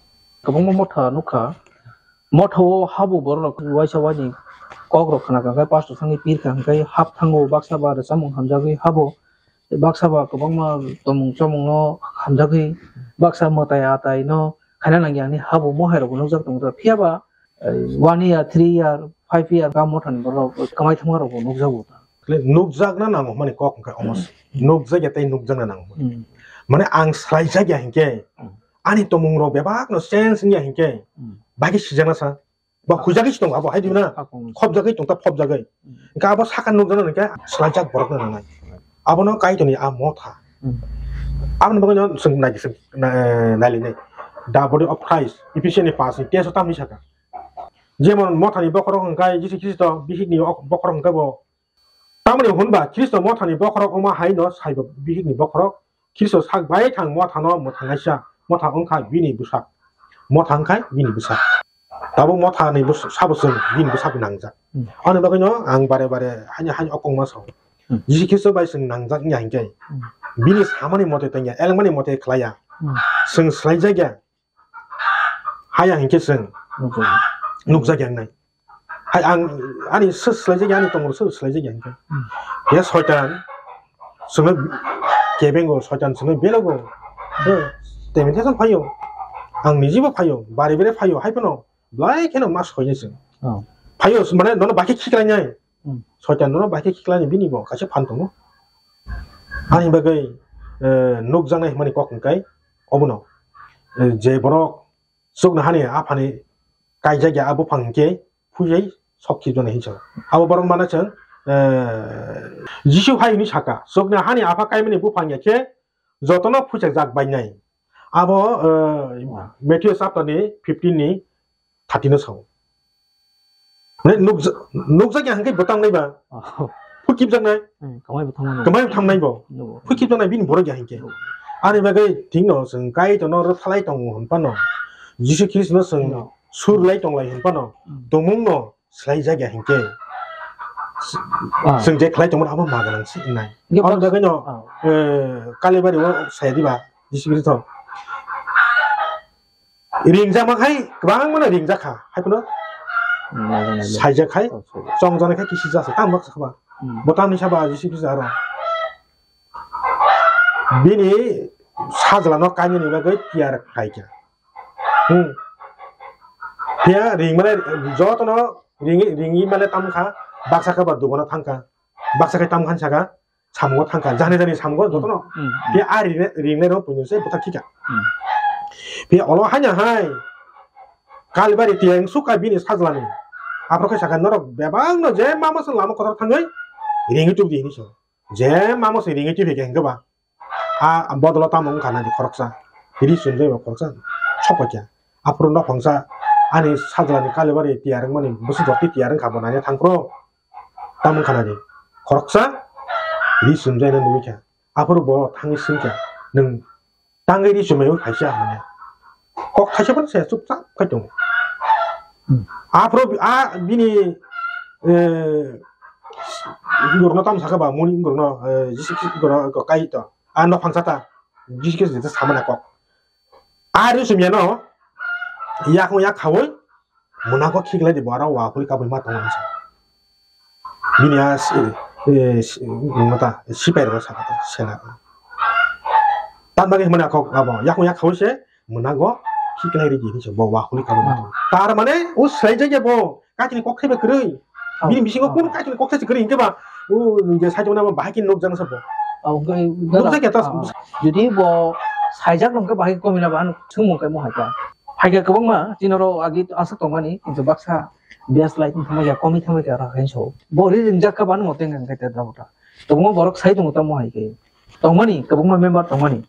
Kwbangma motha nukha. Motha o habo borok rok uaisa uaini kok rok khna kha khe pastor thangwi pir kha hwnkhe hap thango baksa ba rwchapmung hamjagwi habo. Baksa ba kwbangma tongmung chomung no hamjagwi, baksa mwtai atai no khaina nangya hinwi habo mohai rok bo nukjak tongo. Phiya ba, eh, one year, three year, five year ga motha ni borok kwmai thangma rok bo nukjago. Nukjakna nango hwnmani kok hwnkhe omo se. Hmm. Nukjakya tei nukjakna nango. Hmm. Mane ang swlaijakya hinkhe, hmm, ani tongmung rok bebak no change wngya hinkhe, hmm, bai khe sijakna sa. Ba huijagwi se tongo abo, hai di na? Hakung. Khopjagwi tong ta, phopjagwi. Hmm. Hwnkhe abo sakha nukjaknai hwnkhe swlaijak borokno nangnai. Abono Kaitorni a motha. Hmm. Aboni bagwino chwng nai-, chwng na-, nailainai. The body of Christ, Ephesians ni paanch ni text o tamni saka. Jemon mothani bokhorok hwnkhe Jisu Khristo, bihikni ok-, bokhorok hwnkhe bo Tamoni hwnba Khristo mothani bokhorok wngma hai no saibo bihikni bokhorok, Khristo sak bai thang mothano mwthangnaisa, motha wngkha bini bwsak, motha wngkha bini bwsak. Tabuk mothani bwsak, sabo chwng bini bwsak nangjak. Hmm. Ani bagwino ang bare bare haino haino okongma sao. Hmm. Jisu Khristo bai chwng nangjak wngya hinkhe, hmm, bini samani mote tongya, elengmani mote khlaiya, hmm, chwng swlaijakya. Haya hinkhe chwng nukjakya. Nukjakya wngnai. Hai ang ani se swlaijakya, ani tongmung se swlaijakya hinkhe. Hmm. Ya soitan chwngno kebengo, soitan chwngno belogo. He, temptation phaio. Ang nijibo phaio, bari bere phaio, hai phano belai kheno ma soinai chwng. Oh. Phaio, mane nono bai khe khiklainai. Hmm. Soitan nono bai khe khiklainai bini bo kaisa phan tongo. Ani bagwi, eh, nukjaknai hwnmani kok hwnkhe obono, eh, je borok chuknohani aphani kaijakya a buphang hinkhe phuijai sok khibjaknai hinwi sao. Abo borok mana chwng, eh, Jisu hai hwnwi saka, chuknohani apha kaimani buphang ya khe jotono phuichajak bainai. Abo, eh, Matthew chapter ni fifteen ni thirty no sao. Mane nukja-, nukjakya hwnkhe bwtang nai ba. Oh. Phukibjaknai. Hmm, kamai bwtang nai. Kamai bwtang nai bo. Nugo. Phukibjaknai bini borok ya hwnkhe. Nugo. Ani bagwi thikno chwng Kaitorno rwphalai tongo hwnphano, Jisu Khristono chwng Nugo. Surlai tonglai hwnphano, Hmm. Tongmungno swlai jakya hwnkhe, Ah. chwng je khlai tongmani abo ma gwnang se wngnai. Nge Aboni bak-, bagwino, ah. eh, Kalibari o saya diba, Jisu Khristo. Ringjakma khai kwbangmano ringjakha, hai phano Hmm, nai, nai, nai. Saijak khai, Oh, sorry. Chongjaknai khai kisi jasa, tamo sakha ba. Hmm. Bo tamni saba Jisu Khristo aro. Bini sajlano kainani bagwi tiyar khlaikha. Hmm. Phiya ringmale jotono ringi, ringi male tamkha, baksa khe ba dugano thangkha. Baksa khe tamkha saka, samungo thangkha. Jani jani samungo jotono. Hmm, hmm. Phiya a ringnai, ringnai rok puino se bwthak khika. Hmm. Phiya olo haino hai Kalibari tiyang sukha bini sajlani. Aphuru khe sakha norok bebakno je mama se lama kotor thangwi ringwi tubudi hinwi sio. Je mamo se ringwi twi phaikha hwnkhe ba, a bodolo tamo wngkha nai di khoroksa, ri chumjai ba khoroksa sok paikha. Aphuru nokhongsa ani sajlani Kalibari tiyar wngmani bwswk jotwi tiyar wngkha bo naina thangphuru tamo wngkha nai di khoroksa ri chumjaino nugwi kha. Aphuru bo thangwi swngkha, nwng tangwi ri chumai o kaisa hwnwi. Kok thaisa phano saya chupchap khai tongo. Hmm. Aphuru a bini, eh, borokno tamo sakha ba, muni borokno, eh, Jisu Khristo borok kai to. A nokhong sata, Jisu Khristo je samani kok. A ri chumya no, yakung yak khaui, mwnago khiklai di bo aro wa khuli kabui ma tongo hinwi sa. Bini a si-, e, si-, mata sipai rok sakha ta sela. Tan bagwi hwnmani kok abo yakung yak khaui se mwnago khiklai rigi hinwi se bo wa khuli kabui ma tongo. Tar mane o swlai jakya bo kaitini kok thaiba kwrwi. Oh. Bini bisingo oh. Kunu kaitini kok thai se kwrwi hinkhe ba o je saichung na bahai khe nukjak sa bo. Oh, hwnkhe nukjak ya ta. Oh, oh. Jodi bo saijak rok hwnkhe bahai khe komila ba ano thumung khe mo hai kha. Hai khe kwbangma tini oro agi aswk tongmani, kintu baksa biyas lai tongma ya, komi thangma ya, rak hinso. Bo ri ringjak kha bani mote hwnkhe te dra bwta. Tongma borok sai tongo tamo hai khe. Tongmani, kwbangma member tongmani.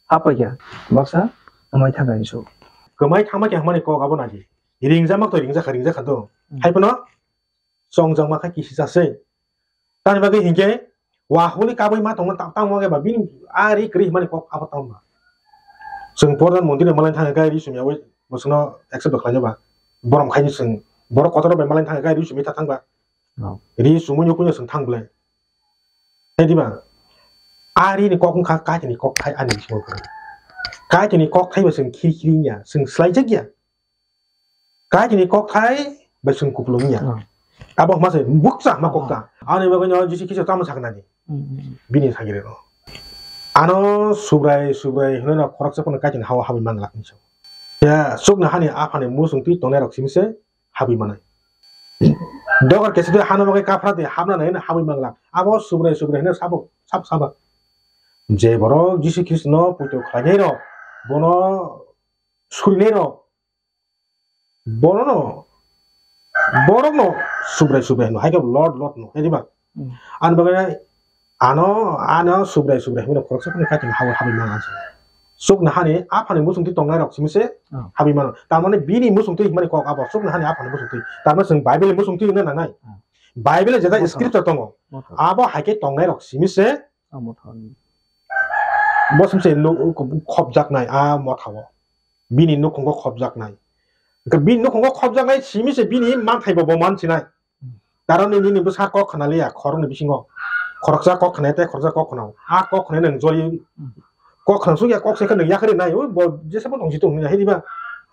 Hapoi khe, baksa kwmai thangma hinso. Kwmai thangma khe hwnmani kok abo naji. Ringjak mak to ringjak kha, ringjak kha to. Hmm. Hai phano, chongjak ma kha kisi chase. Tamni bagwi hinkhe wa huli kabui ma tongma ta-, tamo khe ba bini a ri kwrwi hwnmani kok abo tamo ba. Chwng Pradhan Mantri ni malai thangwi khe ri sumya wi bwswkno accept khlainai ba. Borom khaini chwng borok kotor bai malai thangwi khe ri sumya ta thang ba. Oh. Ri sumui nukui no chwng thang bwlai. Hai di ba? A ri ni kok wngkha Kaitorni kok thai ani bisingo kwrwi. Kaitorni kok thai ba chwng khiri khiri wngya, chwng swlaijak ya. Kaitorni kok thai bai chwng kupulung ya. Hmm. Abo hwnma se bukcha hwnma kok ta. Ani bagwi no Jisu Khristo tamo saknani. Hmm, hmm, hmm. Bini sagiri no. Ano Subrai, Subrai hwnwi no khoroksa phano Kaitorni hao habwi manglak hinwi sa. Ya, chukno hani aphani muchung twi tongnai rok simi se habwi manai. Dogar kesa twi hano bagwi kaphra twi habna nai hwnwi habwi manglak. Abo Subrai, Subrai hwnwi sabo, sab saba. Je borok Jisu Khristo no poito khlainai rok, bono surinai rok, Bono no, borok no Subrai Subrai hino, hai khe Lord Lord no, hai di ba? Hmm. Ani bagwi ano, ano Subrai Subrai hino khoroksa phano kaitor habwi habwi mano ang sa. Chukno hani aphani muchung twi tongnai rok simi se Oh. Habwi mano. Tar mane bini muchung twi himani kok abo chukno hani aphani muchung twi. Tar mane chwng Bible ni muchung twi wngna nangnai. Hmm. Bible jeta Motha. Scripture tongo. Motha. Abo hai khe tongnai rok simi se Oh, motha. Bo simi se nuk khopjaknai a motha o. Bini nukhungo khopjaknai. Hwnkhe bini nukhungo khopjaknai simi se bini manthai bo, bo mansinai. Karon nini, nini bwsa kok khna liya, khoroknwi bisingo. Khoroksa kok khna tei khoroksa kok khna. A kok khna nwng joli kok khna sukya kok se khe nwng yakarwi nai. Ui, bo jesa bo tongsi tong nini hai diba.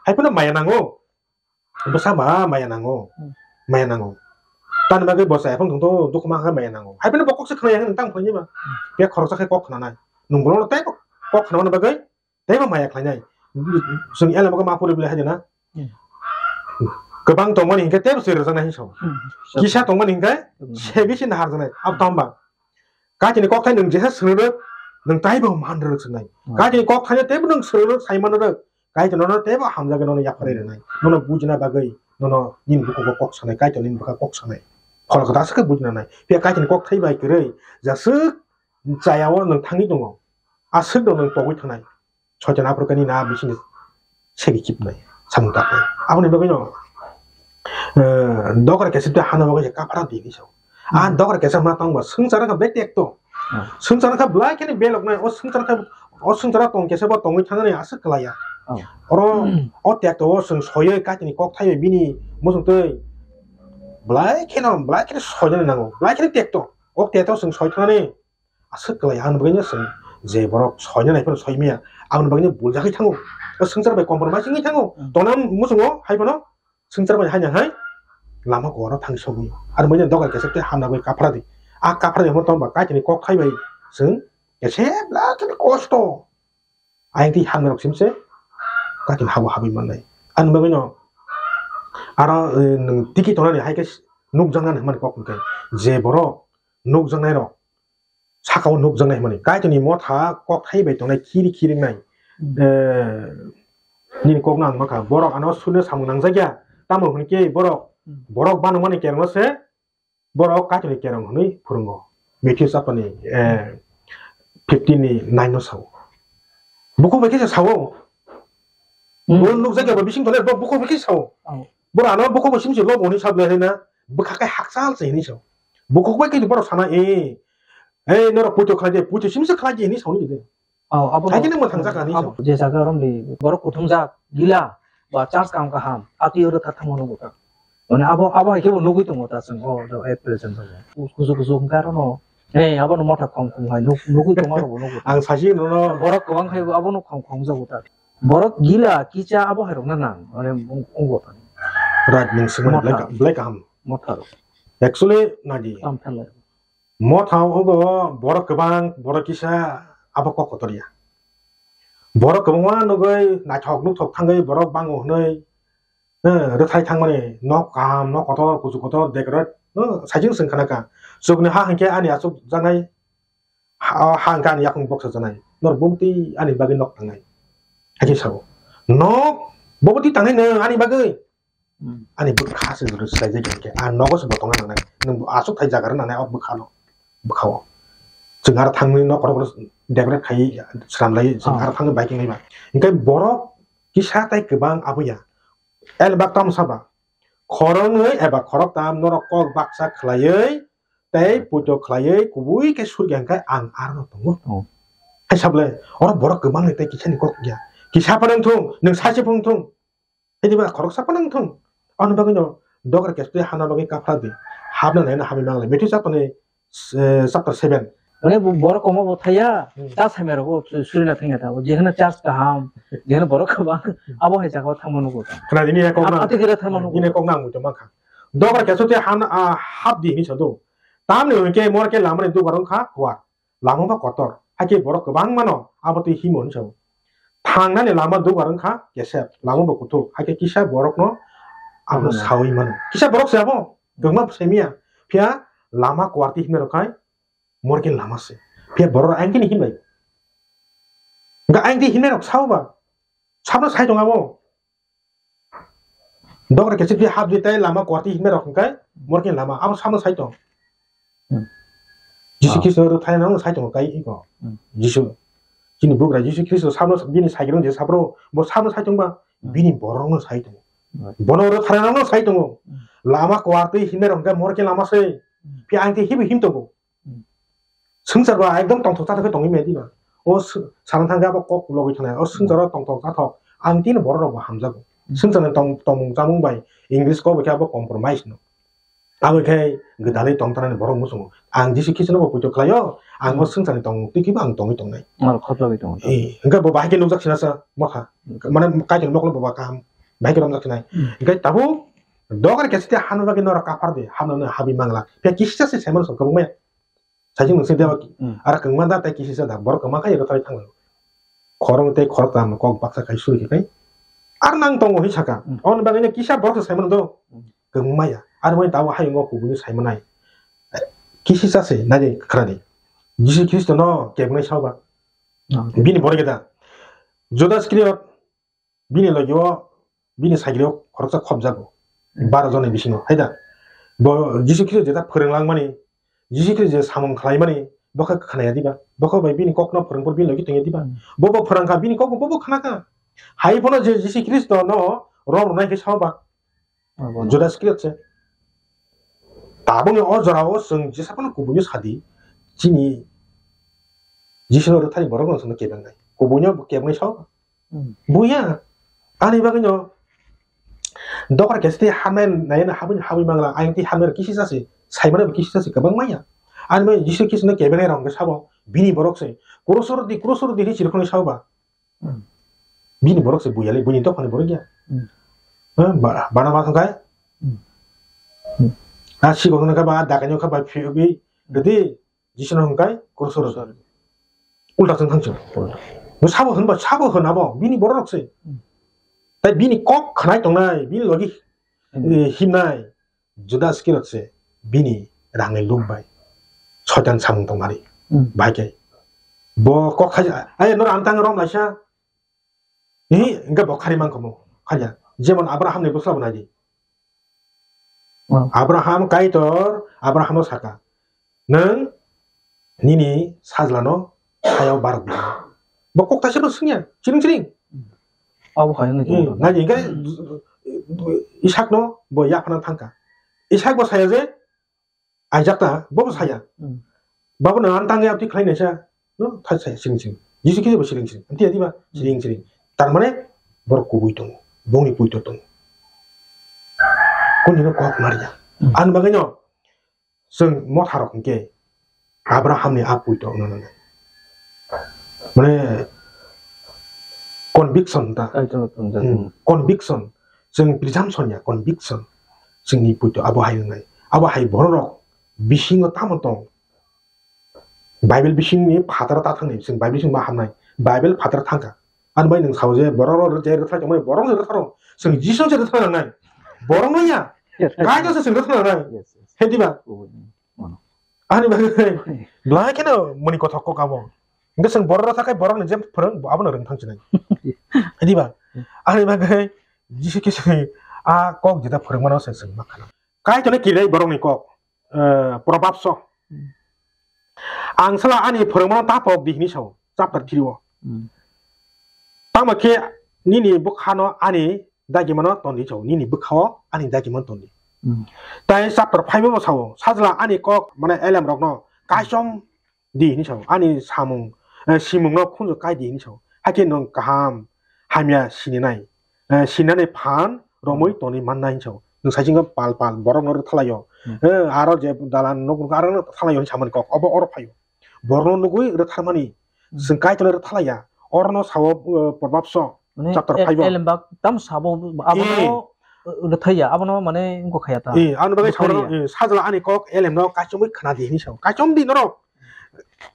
Hai phano maya nango. Bwsa ba maya nango. Hmm. Maya nango. Tani bagwi bo chaya phano tongtho, dukhu ma khe maya nango. Hai phano bo kok se khna ya nwng tang phai diba. Hmm. Khe khoroksa khe kok khna nai. Nwng bono tei kok khna mani bagwi Teibo maya khlainai. Chwng elem khe ma puri bwlai hai de na. Hmm. Kwbang tongmani hinkhe teibo swi rwjaknai hinwi sao. Hmm. Kisa tongmani hinkhe Hmm. Se bisi nahar rwjaknai. Abo tamo ba? Kaitorni kokthai nwng jesa swrwk rwk, nwng taibo man rwk swnai. Hmm. Kaitorni kokthai no teibo nwng swrwk rwk sai man rwk. Kaitor nono teibo hamjagwi nono yapharwi rwnai. Nono bujina bagwi nono nini bukhukgo kok sanai, Kaitor nini bwkha kok sanai. Khol kwtal se khe bujina nai. Phiya Kaitorni kokthai bai kwrwi jaswk chaya o nwng thangwi tongo. aswk rok nwng pogwi thangnai. Soitan aphuru kani na bising segi kipnai, samung taknai. Aboni bagwi no, eh, dogra kesep tei hana bagwi je kaphara di hinwi sao. Ah, hmm, dogra kesep ma tongba swngchar wngkha bek tekto. Hmm. Swngchar wngkha belai kheno beloknai, o swngchar wngkha, o swngchar tong kesep bo tongwi thangnani aswk kwlaiya. Oh. Oro, hmm, o tekto o chwng soiwi Kaitorni kok thaiwi bini muchung twi belai kheno, belai kheno soinani nango, belai kheno tekto. O tekto chwng soi thangnani aswk kwlai, ang bagwi no chwng je borok soina nai phano soi maya, ang bagwi no buljagwi thango. O swngchar bai compromise wngwi thango. Hmm. Tongna muchungo hai phano swngchar bai haino hai lama kuaro thang sogwi. Ang bagwi no dogar kesep tei hamna bai kaphra di. A kaphra di hwnba tongba Kaitorni kok thai bai chwng kesep la khe kosto. Ayang twi hamna rok simse Kaitorni habo habwi mannai. Ang bagwi no aro, eh, nwng tiki tongnani hai khe nukjaknani hwnmani kok hwn khe je borok nukjaknai rok saka o nukjaknai hwnmani. Kaitorni motha kok thai bai tongnai khiri khiri wngnai. Hmm. Eh, nini kok no ang mankha, borok ano suino samung nangjak ya. Tamo hwn khe borok, hmm, borok banwmani kerongno se borok Kaitorni kerong hwnwi phwrwngo. Matthew chapter ni, eh, fifteen ni nine no sao. Bukhuk bai khe se sao. Hmm. Bo nukjak ya bo bising tole, bo bukhuk bai khe sao. Oh. Borok ano bukhuk bai simse lobo hwnwi sab le na. Bwkha khe hakchal se hwnwi sao. Bukhuk bai khe borok sana, eh, eh, norok puito khlai de, puito simse khlai de hwnwi sao ni de. Oh, abo hai khe nang mwthang jak ani abo je jaga romni borok kuthumjak gila ba church kaham kaham atwi oro thak thangma nukgo ta. Mane abo, abo hai khe bo nugwi tongo ta chwng o, o, at present o. Kusu kusu hwnkhe aro no, eh, abo no motha khom khom hai nuk-, nugwi tongo aro bo nugwi. Ang sasi nono borok kwbang khai bo abo no khom khom jago ta. Borok gila kicha abo hai rok na nang, mane ung-, unggo ta. Right, nwng swngmani motha. Belai ka-, belai kaham. Motha rok. Actually, nadi. Tam phelai. Motha o borok kwbang, borok kisa abo kok kotor ya. Borok kwbangma nugwi naithok nukthok thangwi borok bango hwnwi, eh, rwthai thangmani nok kaham, nok kotor, kuchuk kotor, decorate, eh, saichung swng khna kha. Chukni ha hinkhe ani achuk janai, ha, ha hinkhe ani yakung boksa janai. Nor bumtwi ani bagwi nok tangnai. Hakhe sao. Nok, bo bwtwi tangnai nwng ani bagwi. Hmm. Ani bwkha se jora swlai jai khe, ang nogo se bo tongna nangnai. Nwng bo aswk thai jaga rw nangnai o bwkha no, bwkha o. Chwng aro thangwi nok kotor kotor decorate khai swnam lai, chwng, ah, aro thangwi bai tongwi ba. Hinkhe borok kisa tai kwbang abo ya. El bak tam saba. Khoroknwi eba khoroktam norok kok baksa khlaiwi tei, hmm, puito khlaiwi kubui khe surya hinkhe ang aro no tongo. Oh. Hai sable, oro borok kwbang ni tei kisa ni kok ya. Kisa phano wngthung, nwng saise phano wngthung. Hidi ba khoroksa phano wngthung. Ani bagwi no dogra kestwi hana bagwi kaphra di. Habna naina habi manglai. Matthew chapter ni, eh, chapter seven. Mane bo-, borok komo bo thaya, hmm, ta samya rogo su-, surina thangya ta. Jekhana church kaham, jekhana borok kwbang, abo hai jaga o thangma nugo ta. Khna di, nini kok nang, ati kira thangma nugo. Nini kok nang muitu mankha. Dogra kestwi hana, ah, hap di hinwi sado. Tamni hwnkhe mor khe lamani dugar wngkha kuar. Lama bo kotor, hakhe borok kwbangmano abo twi himo hinwi sao. Thangnani lama dugar wngkha kesep, lama bo kuthuk, hakhe kisa borokno abo, hmm, saui mano. Kisa borok se abo, kwbangma se miya. Phiya lama kuarti himnai rok khai, morke lama se. Phiya borok rok ayang khe hinbai. Hwnkhe ayang twi himnai rok sao ba, sabno sai tong abo. Dogra kechep di hap di tai lama kuarti himnai rok hwnkhe morke lama abo sabno sai tong. Hmm. Jisu, ah, Khristo ro thai nang sai tong kai iko. Hmm. Jisu. Chini bugra Jisu Khristo sabno bini sai rong je sabro bo sabno sai tong ba, hmm, bini borok no sai tong. Hmm. Bono ro thai nang sai tong. Hmm. Lama kuarti himnai rok hwnkhe morke lama se. Hmm. Phi ang te hibi him tongo. Hmm. Swngchar ba ekdom tongthok chathok khe tongwi maya diba. O sw-, sana thangkhe abo kok logwi thanai. O swngcharo tongthok chathok. Ang tini borok rokbo hamjago. Hmm. Swngcharni tong-, tongmung chamung bai English kok bai khe abo compromise no. Abo khe gwdalwi tongthani borok muchungo. Ang Jisu Khristono bo poito khlaio. Ang o, hmm, swngcharni tongmung twi khe bo ang tongwi tongnai. Aro khopjagwi tongo. Eh, hwnkhe bo bahai khe nukjak sinasa mokha. Hmm. Mane Kaitorni mokol bo ba kaham. Bahai khe romjak sinai. Hmm. Hwnkhe tabuk dogar khe site hano bagwi norok kaphar di. Hano no habi mangla. Khe kisa se saiman song kwbangma. Saijwk nwng side o, hmm, aro kwngma da tei kisisa da, borok kwma khe ero thai thanglaio. Khorok tei khorok tam kok baksa khai suri khe khai. Ar nang tongo hinwi saka. Hmm. Aboni bagwi no kisa borok se saimano do. Hmm. Kwngma ya. Ar wngwi tabuk hayungo kubuni saimanai. Kisisa se nai khwrani. Jisu Khristo no kebnai sao ba. Hmm. Bini borok da. Judas Iskariot Bini logi o bini sagri o khoroksa khopjago, hmm, baro joni bisingo, hai da? Bo Jisu Khristo jeta phwrwng langmani, Jisu Khristo je samung khlaimani, bo khe khna ya diba? Bokho bai bini kokno phwrwngphuru bini logi tongya diba? Hmm. Bobo phwrwngkha, bini kokbo bobo khnakha. Hai phano je Jisu Khristo no rom rwnai khe sao ba? Abo no. Judas Iskariot se. Tabukni o jorao chwng jesa phano kubuino sadi, chini Jisu no rwthai borok no chwngno kebengnai. Kubuino kebengnai sao ba? Hmm. Buya. Ani bagwino dokar khe sitwi hamnai nai na habwi habwi mangla, ayang twi hamnai kisi jasi, saimano kisi jasi kwbang maya. Ani bagwi Jisu Khristo no kebengnai rok hwnkhe sabo, bini borok se, "Krusor di, krusor di," hinwi chirikhonwi sao ba? Hmm. Bini borok se buya le, buini dophani borok ya. Hmm. Ha, ba-, bana ma thangkai? Hmm. Hmm. A sikok no kha ba, dakanyo kha ba, phiyogi, Hmm. gede, Jisu no hwnkai, "Krusor." Sorry. Ulta chwng thang chwng. Ulta. Bo sabo hwn ba, sabo hwn abo, bini borok se. Hmm. Tai bini kok khnai tongnai, bini logi, Hmm. eh, himnai, Judas Iskariot se, bini rangni luk bai. Soitan samung tongmari. Hmm. Bai khe. Bo kok khai, "Ai, no rang tang rom laisa." Hi, hingke bo khari mangkha mo, khaya. Jemon Abraham ni bwsla bo nai di. Oh. Abraham Kaitor, Abraham no saka, "Nwng nini sajla no hayao barok di." Bo kok taisa bo swngya, siring siring. Abo hai wngwi Hmm, tongo. Nai di, hingke Isak no bo yaphana thangka. Isak bo saya je, Aijakta, bobo saya. Hmm. Babo no ang tangwi abti khlai naisa. No, thai saya, siring siring. Jisu Khristo bo siring siring. Amtwi adiba, Hmm. siring siring. Tar mane, borok kubui tongo. Bongni puito tongo. Kuni no kok marya. Hmm. Ani bagwi no, chwng motha rok hwnkhe, Abraham ni a puito wngna nangnai. Mane, conviction ta. Ai, chwng, chwng, chwng. Hmm, conviction. Chwng presumption ya, conviction. Chwngni puito abo hai wngnai. Abo hai borok rok bisingo tamo tong. Bible bisingni phataro ta thangni, chwng Bible bising ma hamnai. Bible phataro thangkha. Ani bai nwng sao je borok rok je rwthai tongmani, borok rok rwtharo. Chwng Jisu se rwthai nangnai. Borok no ya. Yes, yes. Kaitor se chwng rwthai nangnai. Yes, yes. He diba? Oh, oh, oh. Ani bagwi belai kheno mani kothok kok abo. Hingke chwng borok rok thakai borok ni je phwrwng abo no rwng thang chinai. Diba? Ani bagwi Jisu Khristo ni a kok jeta phwrwng mano se chwng ma khana. Kaitor ni kirai borok ni kok, eh, Proverbs o. Ang sala ani phwrwng mano ta pok di hini sao, chapter three o. Hmm. Tamo khe nini bwkhano ani dagimano tondi chao, nini bwkhao ani dagimano tondi. Hmm. Tai chapter five o sao, sajla ani kok mane elem rokno kaichom di hini sao, ani samung, eh, simungno khunju kai di hini sao. Hakhe nwng kaham, hamya sininai, eh, sinani phan romwi Hmm. tonwi mannai hini sao. Nwng saichingno pal pal borokno rwthalaio. Hmm. Eh, aro je dalan nuk nuk aro rwthalaio hini samani kok, obo oro phaio. Borokno nugwi rwtharmani Hmm. chwng Kaitorno rwthalaiya. Orono sao, eh, Proverbs o Mane chapter el-, five o. Elembak tam sabo abono, Eh. eh, rwthaiya, abono mane wngkha khaya ta. Eh, ano bagwi Rwthaiya. Saborok, eh, sajla ani kok elemno kaichomwi khna di hinwi sao. Kaichom di norok.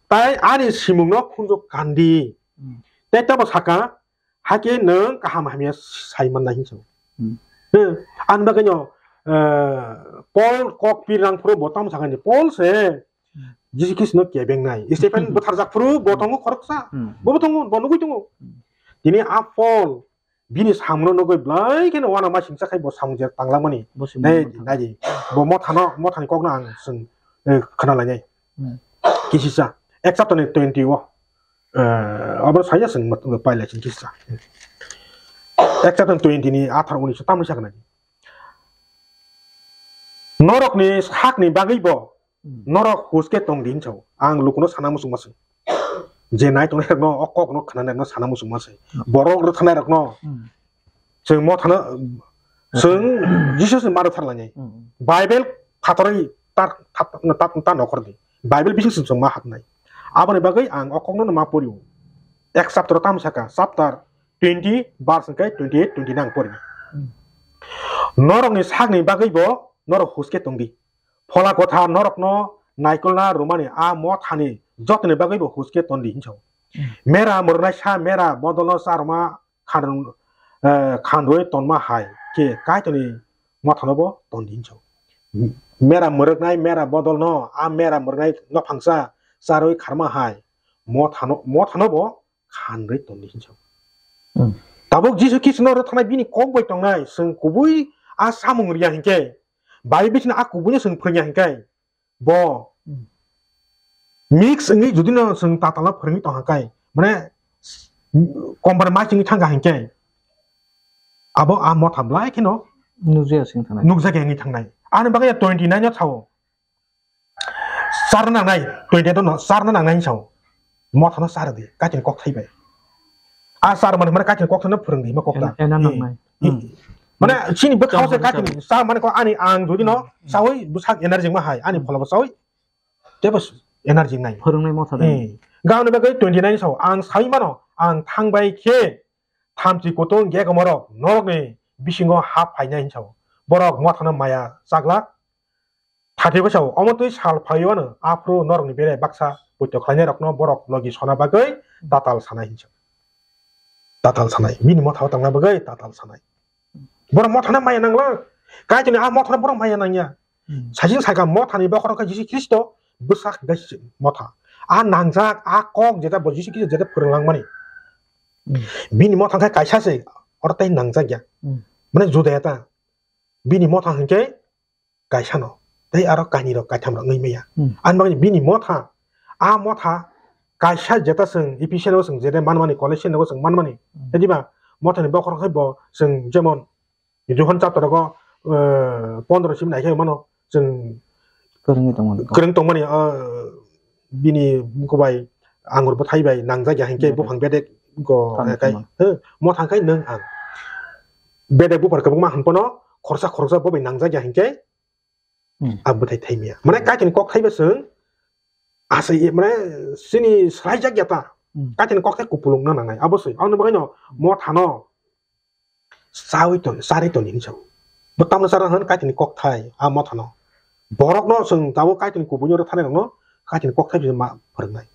Tai ani simungno khunju kandi. Hmm. Tei tabo saka, hakhe nwng kaham hamya sai mannai hinwi sao. Hmm. Eh, ano bagwino, eh, Paul kok pirang phuru bo tamo sakani. Paul se Hmm. Jisu Khristo no kebengnai. Stephen bwtharjak phuru bo tongo khoroksa. Hmm. Bo bo tongo, bo nugwi tongo. Hmm. Tini a Paul bini samungno nugwi belai kheno uanama singcha khai bo samung je tanglangmani. Bo samung Nai, tanglangmani. Nai di. Bo mothano, mothani kokno ang chwng, eh, khna lainai. Hmm. Kisisa. Ek chapter ni twenty o. Eh, abo saya chwng mot-, pailai chwng kisisa. Ek chapter twenty ni atharo unis tamni saknai. Norokni sakni bagwi bo Hmm. Norok huske tong di hinwi sao. Ang lukuno sana muchungma se. Je nai tongnai rokno, o kokno khnanai rokno sana muchungma se. Hmm. Borok rwthanai rokno. Hmm. Chwng mothano, chwng Jisu se ma rwtharlainai. Hmm. Bible phatarwi ta, ta, ta, ta nokhor di. Bible bising se chwng ma hapnai. Aboni bagwi ang o kokno ma porio. Ek chapter tamo saka, chapter twenty, verse hwnkhe twenty eight, twenty nine ang pori. Hmm. Norokni sakni bagwi bo norok huske tong di. Phola Kwthar norokno naikolna rwmani a mothani jotoni bagwi bo huske ton di hinwi sao. Hmm. Mera mwrwknaisa mera bodolno charwma khan-, eh, khanrwi tonma hai khe Kaitorni mothano bo ton di hinwi sao. Mera mwrwknai mera bodolno a mera mwrwknai nophangsa charwi kharma hai mothano, mothano bo khanrwi ton di hinwi sao. Hmm. Tabuk Jisu Khristono rwthanai bini kok bai tongnai, chwng kubui a samung riya hinkhe, Bible bisingni a kubuino chwng phrwngya hinkhe, bo Hmm. Mix wngwi jodi no chwng tatal no phwrwngwi tongkha kai, mane compromise wngwi thangkha hinkhe abo a motha belai kheno Nukjaya sing thanai. Nukjakya wngwi thangnai. Ani bagwi twenty nine o sao. Charna nangnai, twenty eight no charna nangnai sao. Mothano char di, Kaitorni kokthai bai. A char mani mane Kaitorni kokthai no phwrwng di, ma kokta. Ena, ena nangnai. Hmm. Mane chini bwkhao se Kaitorni cha mani ko ani ang jodi no chawi bwsak energy ma hai, ani pholabo chawi tebo energy nai. Phwrwngnai motha de. Hmm. Gauni bagwi twenty nine sao, ang sawi mano, ang thangbai khe thamchi kutung gegomorok norokni bisingo hap phainai hinsao. Borok mothano maya chaglak. Thirty-five sao, omo twi sal phaiwano aphuru norokni bere baksa poito khlainairokno borok logi sona bagwi tatal sanai hinsa. Tatal sanai, bini mothao tangna bagwi tatal sanai. Borok mothano maya nangla, Kaitorni a mothano borok maya nangya. Hmm. Sajing saika mothani bokhorok khe Jisu Khristo bwsak gaisi motha. A nangjak, a kok jeta bo Jisu Khristo jeta phwrwng langmani. Hmm. Bini motha khe kaisa se, oro tei nangjak ya. Hmm. Mane Judaya ta. Bini motha hinkhe kaisa no, tei aro kainwi rok kaitham rok wngwi maya. Hmm. Ani bagwi bini motha, a motha kaisa jeta chwng Ephesian o chwng jeta manmani, Colossian o chwng manmani. Hmm. Tei diba mothani bokhorok khe bo chwng jemon Johon chapter rogo, eh, pondro simi naikhe mano chwng Kwrwngwi tongmani. Kwrwng tongmani, eh, bini bukubai angur bwthai bai nangjak ya hinkhe Bedek. Buphang bedek go Tamo kai. Tamo. He, mothang kai nwng ang. Bedek buphar kwbangma hwnphano khoroksa khoroksa bo bai nangjak ya hinkhe Hmm. A bwthai thaimya. Mane Kaitorni kokthai bai chwng asai, mane chini swraijak ya ta. Hmm. Kaitorni kokthai kupulung na nangnai. Abo se. Aboni bagwino mothano chawi ton, chari ton hinwi sao. Bo tamno chara hwn Kaitorni kokthai, a mothano. Borokno chwng tabuk Kaitorni kubuni oro thanai rokno Kaitorni kokthai bai ma phwrwngnai.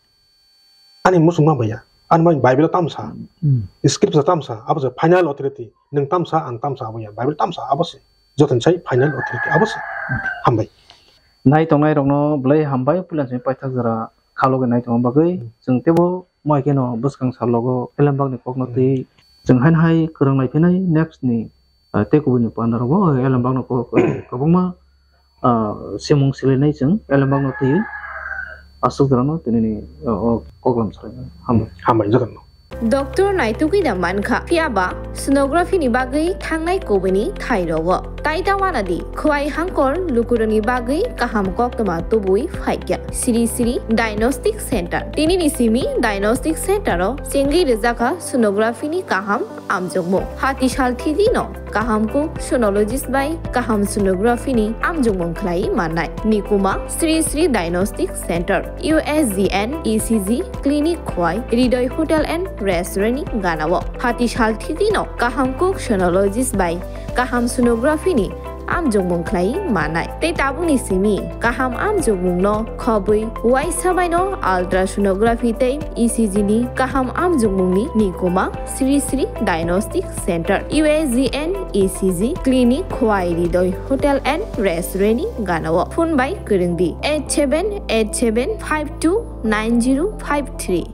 Ani muchungma baya. Ani mai Bible tamsa. Hmm. Scripture tamsa, abo se final authority. Nwng tamsa, ang tamsa, abo ya. Bible tamsa, abo se. Joto ni sai final authority, abo se. Hambai. Nai tongnai rokno belai hambai, puila se paithak jora khaloge nai tongma bagwi. Hmm. Chwng tebo Moi kheno bwskang salogo elembakni kokno Hmm. twi chwng haino hai kwrwng lai phinai next ni, ah, tei kubuni panda rogo elembakno kok, kwbangma, ah, simung silainai chwng elembakno twi aswk jorano tinini, oh, oh, koklam salai hambai. Hambai jotono. Doctor naitugwi da mankha, phiyaba sonography ni bagwi thangnai kubuni thai rogo. Tai ta wana di, khwai hangkor lukurokni bagwi kaham koktwma tubui phaikya. Sri Sri Diagnostic Center. Tinini simi Diagnostic Center o chengwi rwjakha sonography ni kaham amjokmung. Hati sal thidi no kaham kuk sonologist bai kaham sonography ni amjokmung khlai mannai. Nikuma Sri Sri Diagnostic Center, U S G N E C G clinic khwai Hridoy Hotel and Restaurant ni ganao. Hati sal thidi no kaham kuk sonologist bai kaham sonography ni amjokmung khlai manai. Tei tabukni simi kaham amjokmungno khobwi uaisa baino ultrasonography tei E C G ni kaham amjokmungni nikuma Sri Sri Diagnostic Center, U S G N E C G clinic, Khwai Hridoy Hotel and Restaurant ni ganao. Phone bai kwrwng di eight seven eight seven five two nine zero five three.